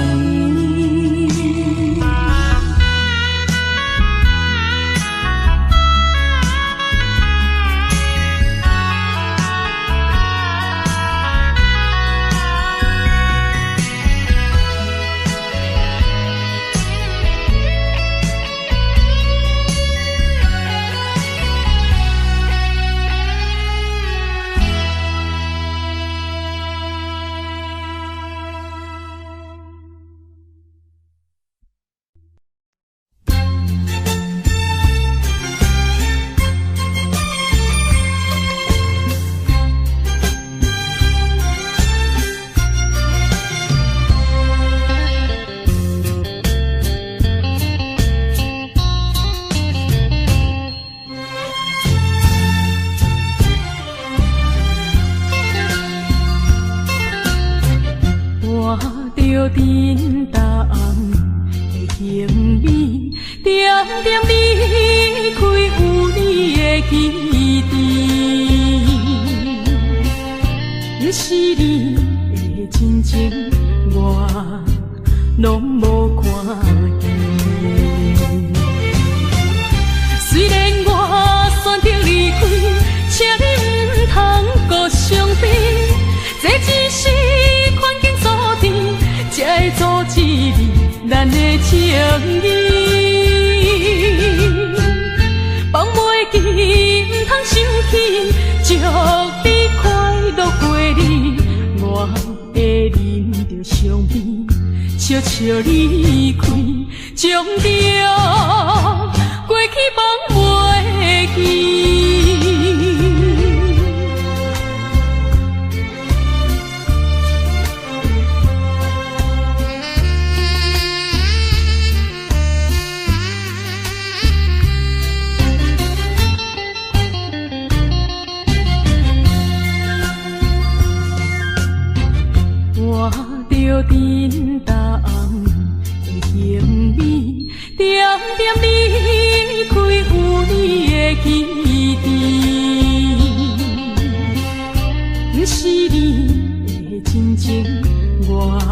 我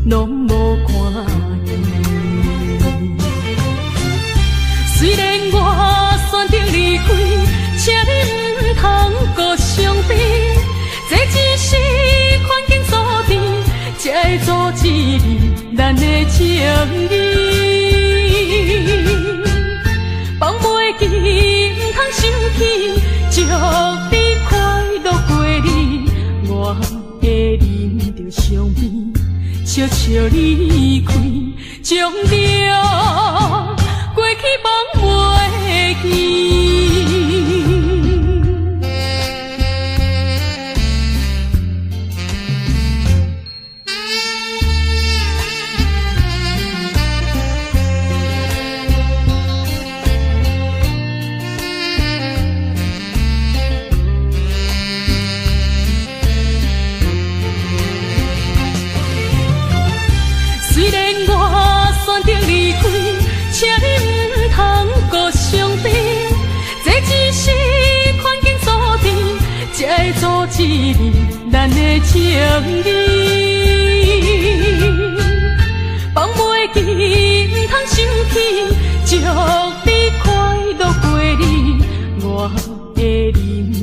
攏無看見。雖然我選擇離開，請你毋通閣傷悲，這只是環境所致，才會阻止咱的情誼。放袂記，毋通生氣，祝你快樂過日，我會忍著傷悲，悄悄離開，將著過去放袂記。雖然我選擇離開，請你毋通閣傷悲，這只是環境所致，才會阻止咱的情誼。放袂記，毋通生氣，祝你快樂過日，我會忍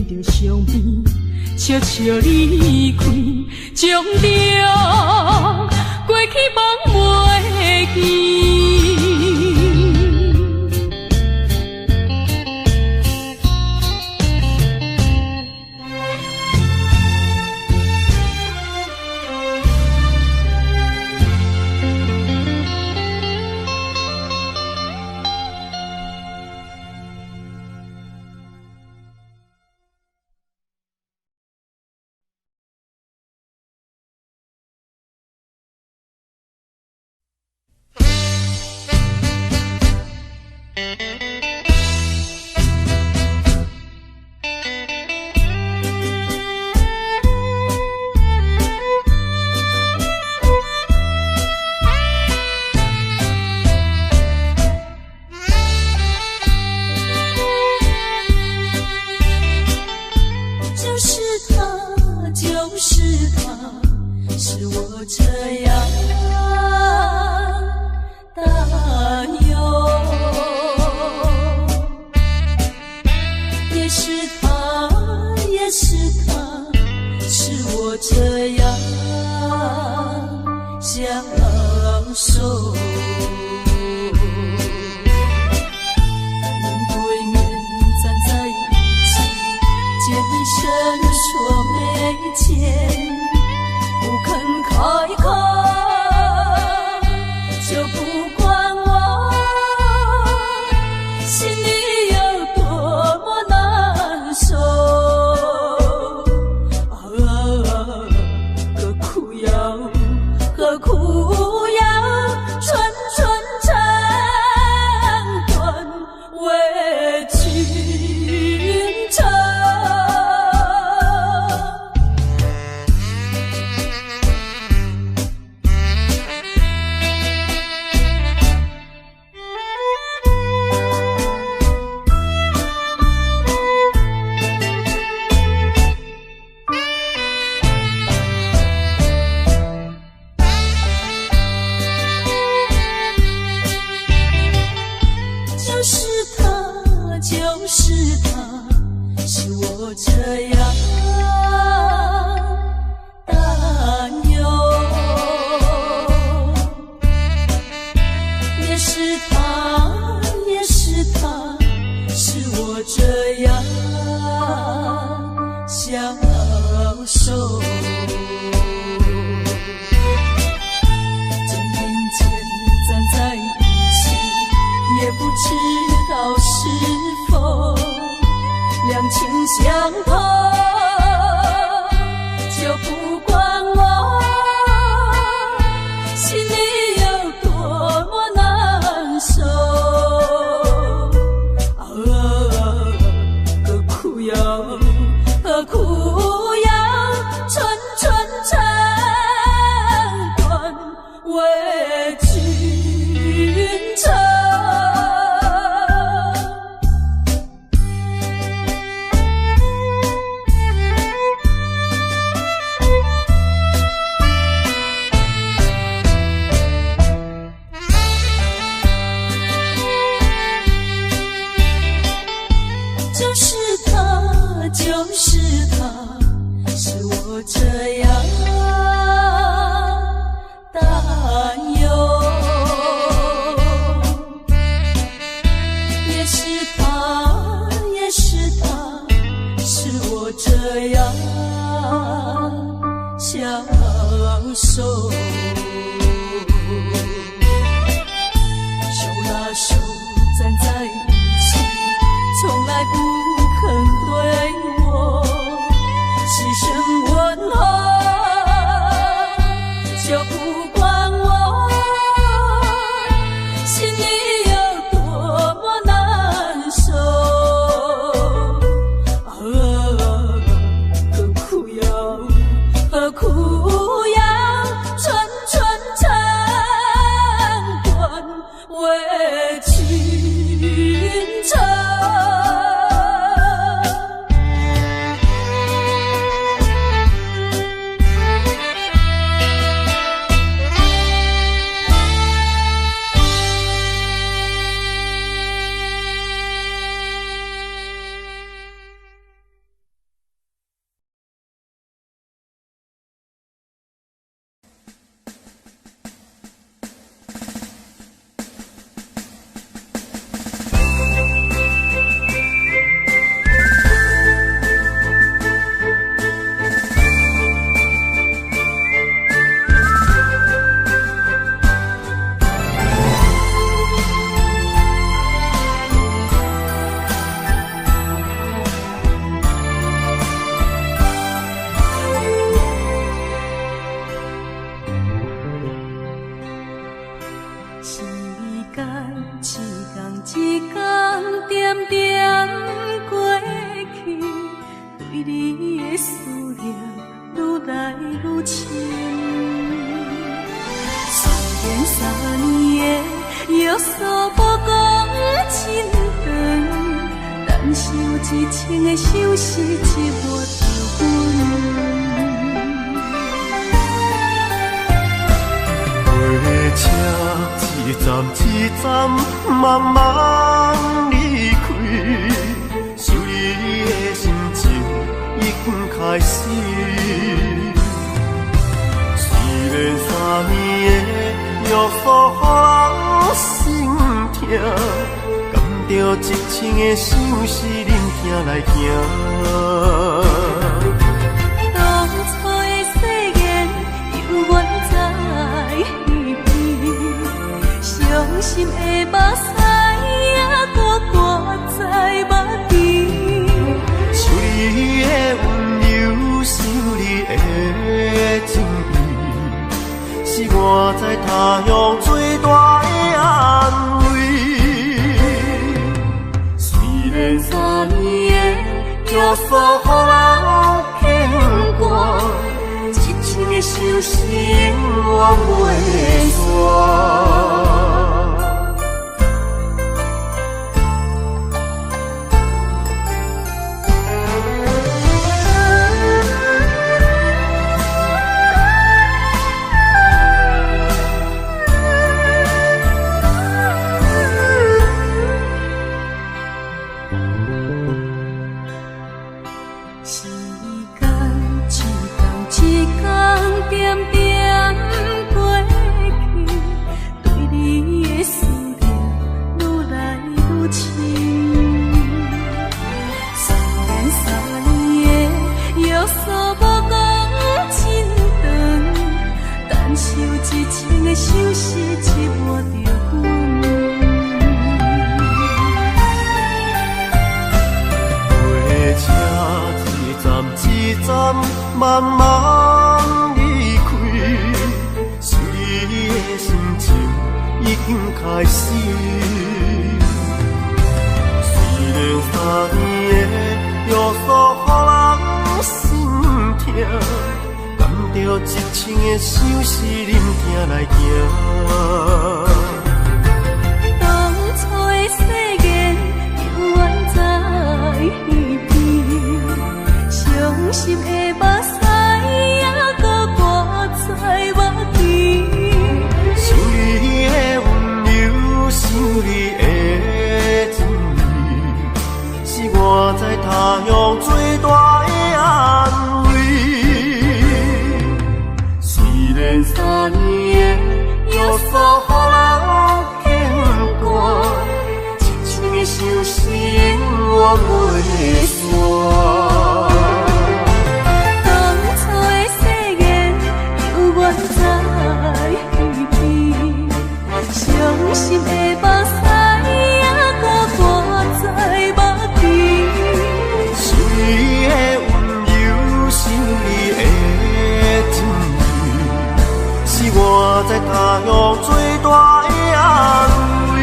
著傷悲，悄悄離開，將著過去放袂記。就是他，就是他，使我這樣擔憂。也是他，也是他，使我這樣享受。面對面站在一起，見你伸縮眉間，不肯開口，就不管我心裡有多麼難受。啊，何苦要，何苦要蠢蠢成斷為君愁？就是他，就是他，使我這樣擔憂。也是他，也是他，使我這樣享受。肩並肩站在一起，也不知道是否兩情相投，就不管我心裡有多麼難受。啊，何苦要，何苦要蠢蠢成斷為君愁？心裡有多麼難受。啊，何苦要，何苦要寸寸腸斷為情愁？時間一天一天點點過去，對你的思念愈來愈深。雖然三年的約束無講真長，但是有一程的相思折磨著阮。火車一站一站慢慢離開，想你的心情已經開始。雖然三年的約束予人心痛，敢著一程的相思忍疼來行。當初的誓言猶原在耳邊，傷心的目屎猶閣掛在目邊。想你的溫柔，想你的情意，是我在他鄉最大的安慰。雖然三年的約束予人牽掛，一程的相思永遠袂散。時間一天一天點點過去，對你的思念愈來愈深。雖然三年的約束無講真長，但是有一程的相思折磨著阮。火車一站一站慢慢離開，想你的心情已經開始。雖然三年的約束予人心痛，敢著一程的相思忍疼來行。當初的誓言猶原在耳邊，傷心的目屎猶閣掛在目邊。想你的溫柔，想你的情意，是我在他鄉最大的安慰。雖然三年的約束予人牽掛，一程的相思永遠袂散。當初的誓言猶原在耳邊，傷心的目屎猶閣掛在目邊。想你的溫柔，想你的情意，是我在他鄉最大的安慰。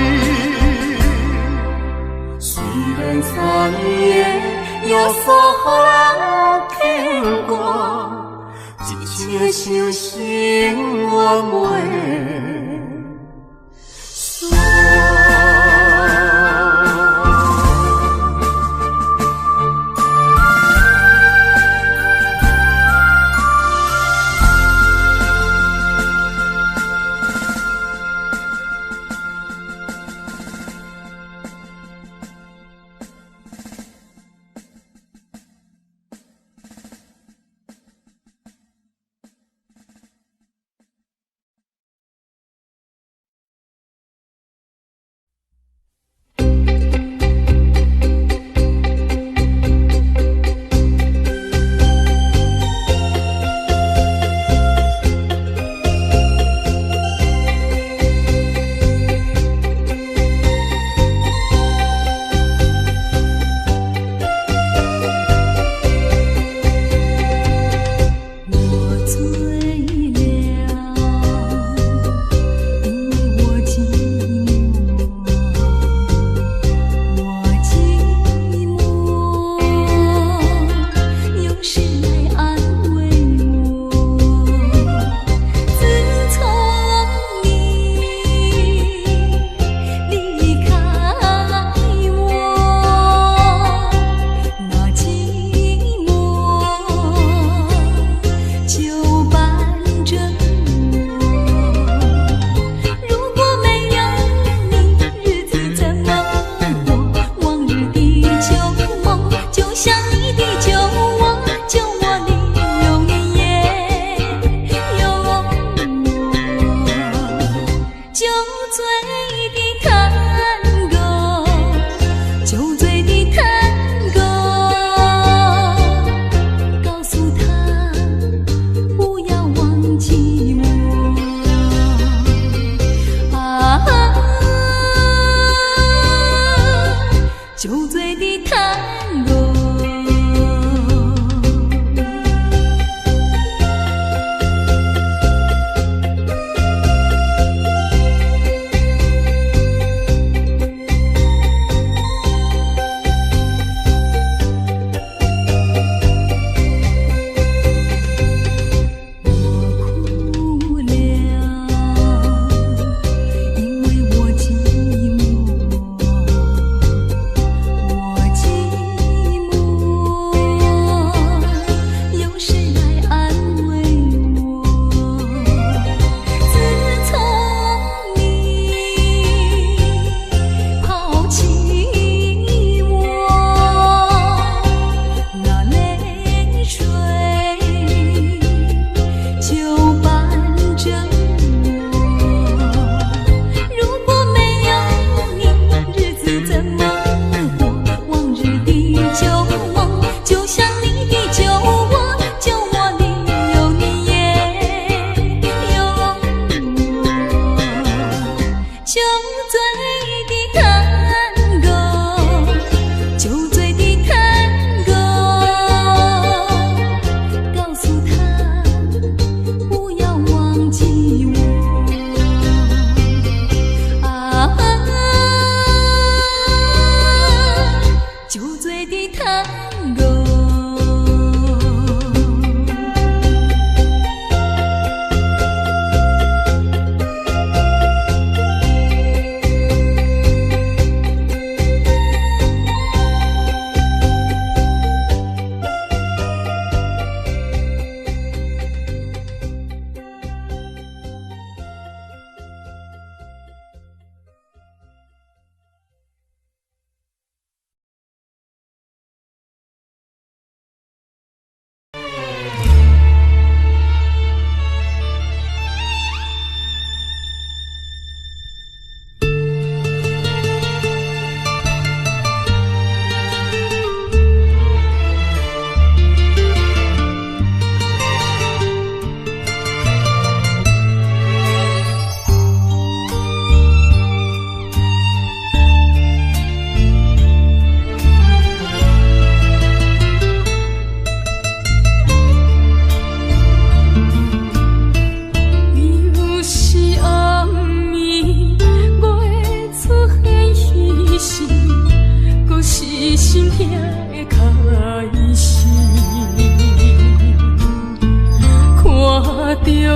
像生活袂散。看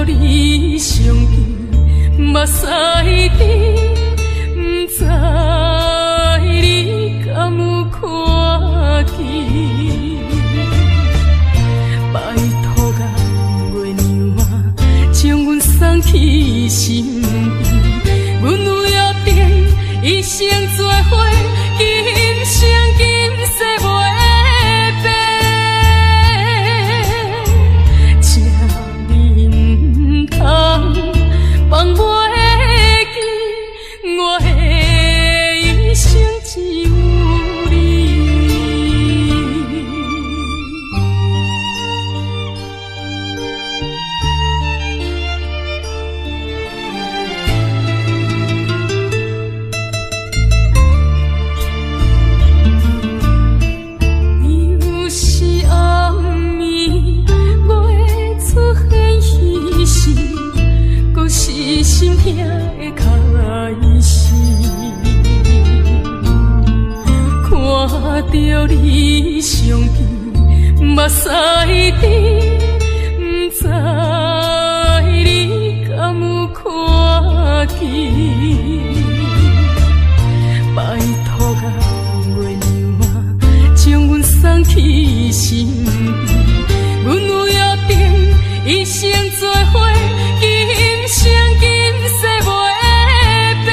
你身邊，目屎甜，毋知你敢有看見？拜託甲月娘啊，將阮送去身邊。阮有約定，一生做伙，今生今世袂變。請你毋通放袂記，我的一生只有你。又是暗暝，月出現彼時，閣是心痛的開始。看著你相片，目屎甜，毋知你敢有看見？拜託甲月娘啊，將阮送去身邊。阮有約定，一生做伙，今生今世袂變。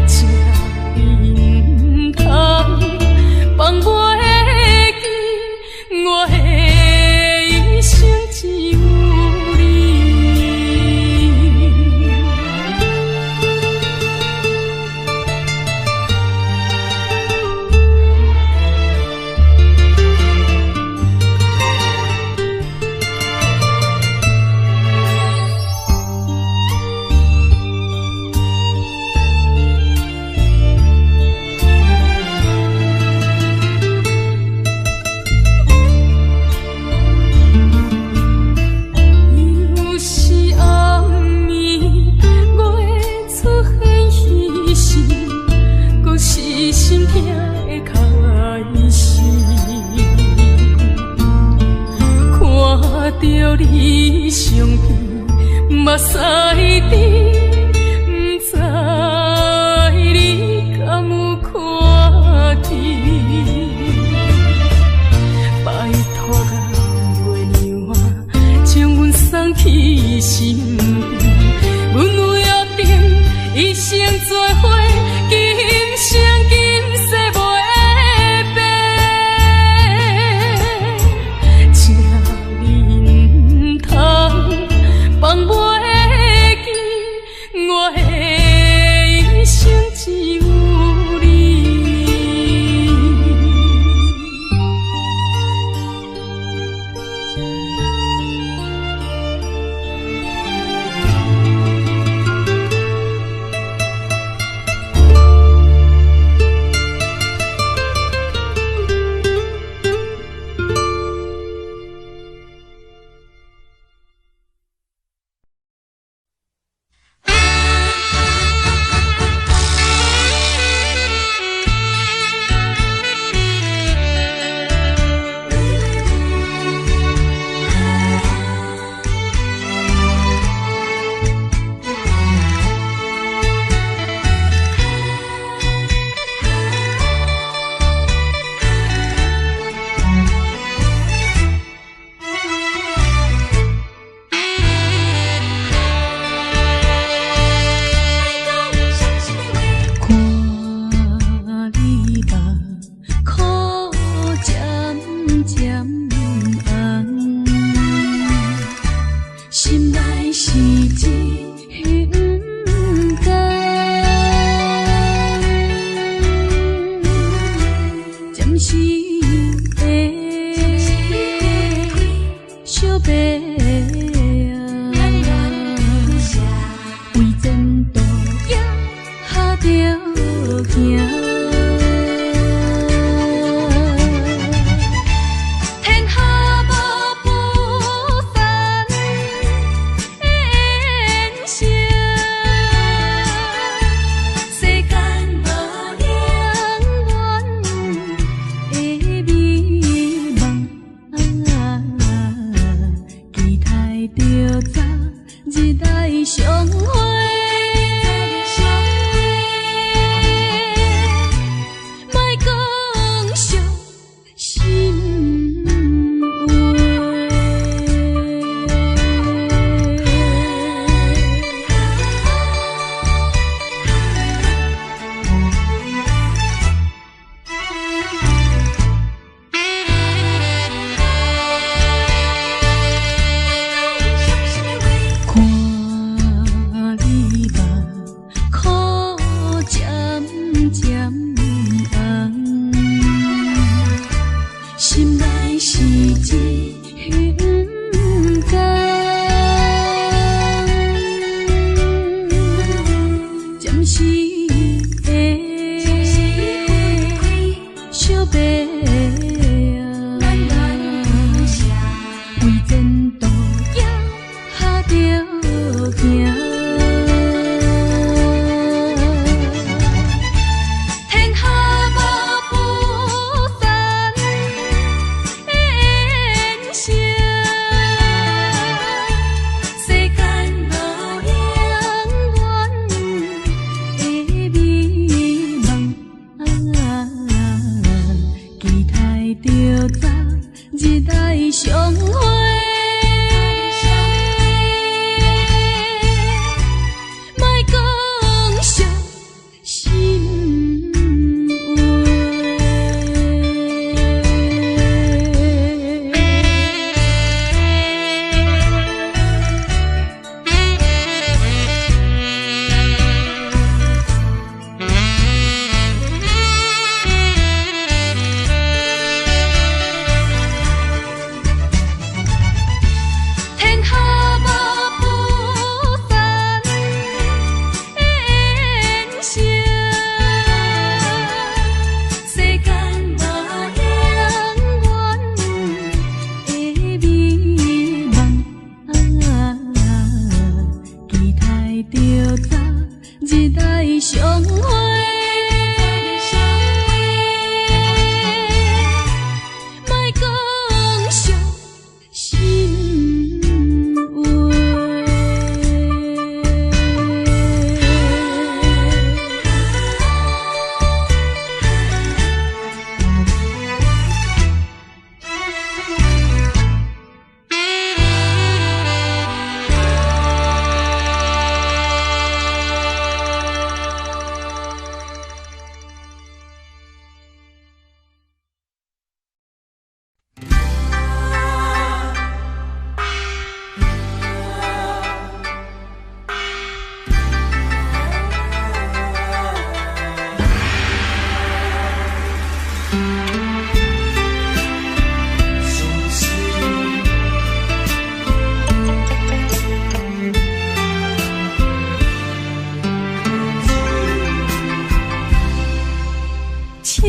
請你毋通放袂記，我的一生只有你。又是暗暝，月出現彼時，閣是心痛的開始。看著你相片，目屎甜，毋知你敢有看見？拜託甲月娘啊，將阮送去身邊。阮有約定，一生做伙，今生今世袂變。請你毋通放袂記，暂时的惜别啊，为前途也着行。天下无不散的宴席，世间无永远的美梦。期待著早日来相会，莫讲伤心话。天下无不散的宴席，世间无永远的美梦。期待著早日来相会，莫讲伤心话。秋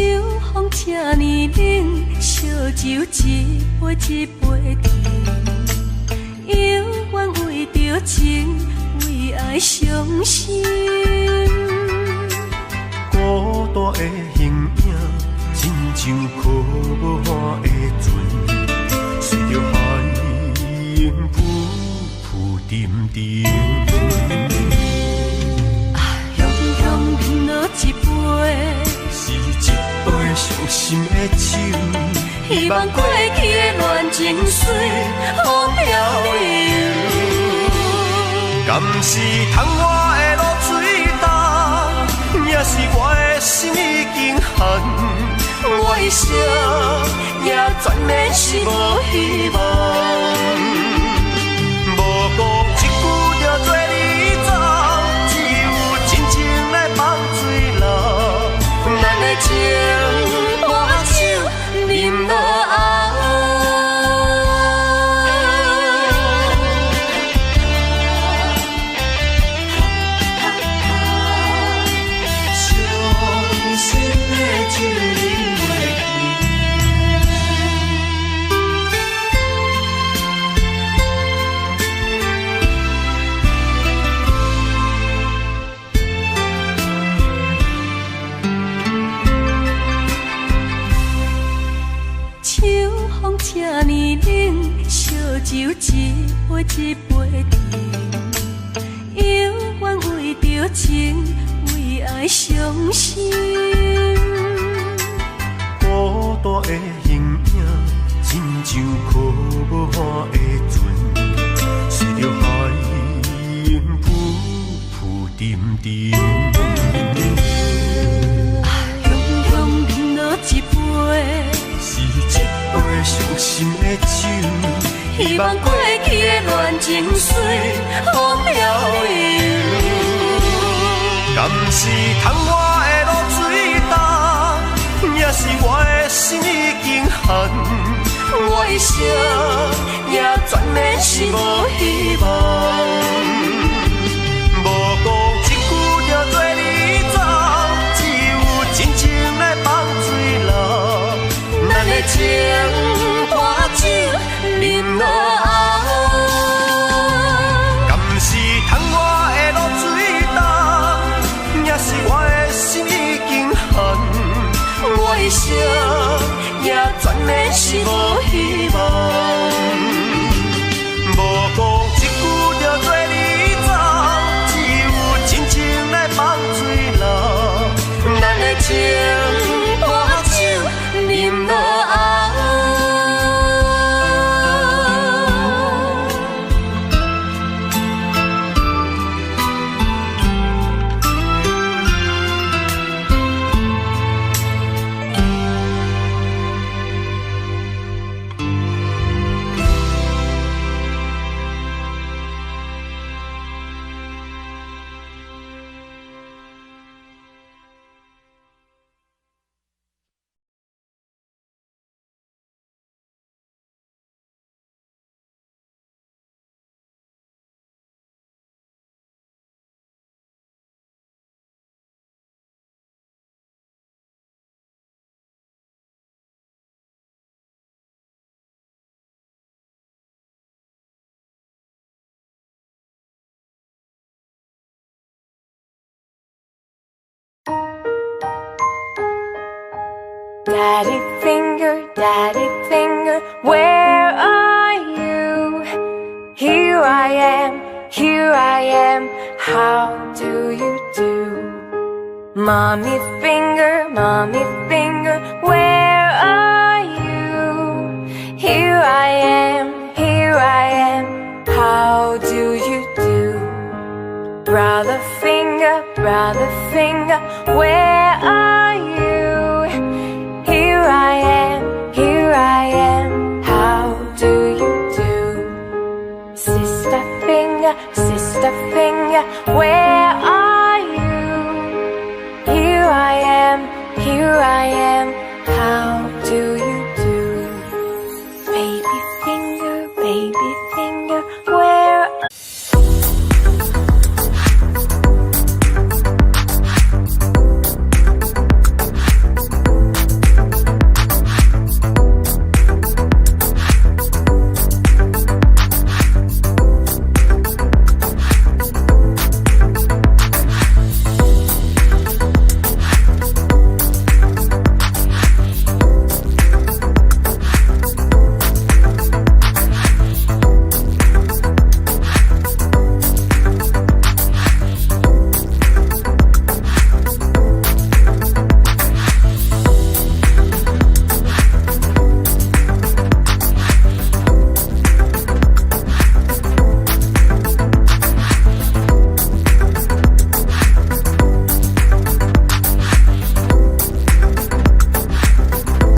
风这呢冷，烧酒一杯一杯甜，犹原为著情，为爱伤心。孤单的形影，亲像靠无岸的船，随著海涌浮浮沉沉。啊，雄雄饮落一杯，是一杯伤心的酒，希望过去的恋情随风飘流。敢是窗外的露水重，也是我的心已经寒。我的心也全免是无希望。无讲一句就做你走，只有真情来放水流。咱的情把酒饮落喉。伤心的酒饮袂去。秋风这呢冷，烧酒一杯一杯甜，犹原为著情，为爱伤心。孤单的形影，亲像靠无岸的船，随著海涌浮浮沉沉。啊，雄雄饮落一杯，是一杯伤心的酒，希望过去的恋情随风飘流。敢是窗外的露水重，也是我的心已经寒。我的心也全免是无希望。无讲一句就做你免是無希望。無講一句就做你走，只有真情來放水流。咱的情伴酒啉落喉。 Daddy finger, daddy finger, where are you? Here I am, here I am, how do you do? Mommy finger, mommy finger, where are you? Here I am, here I am, how do you do? Brother finger, brother finger, where are you? Here I am, here I am, how do you do? Sister finger, sister finger, where are you? Here I am, here I am,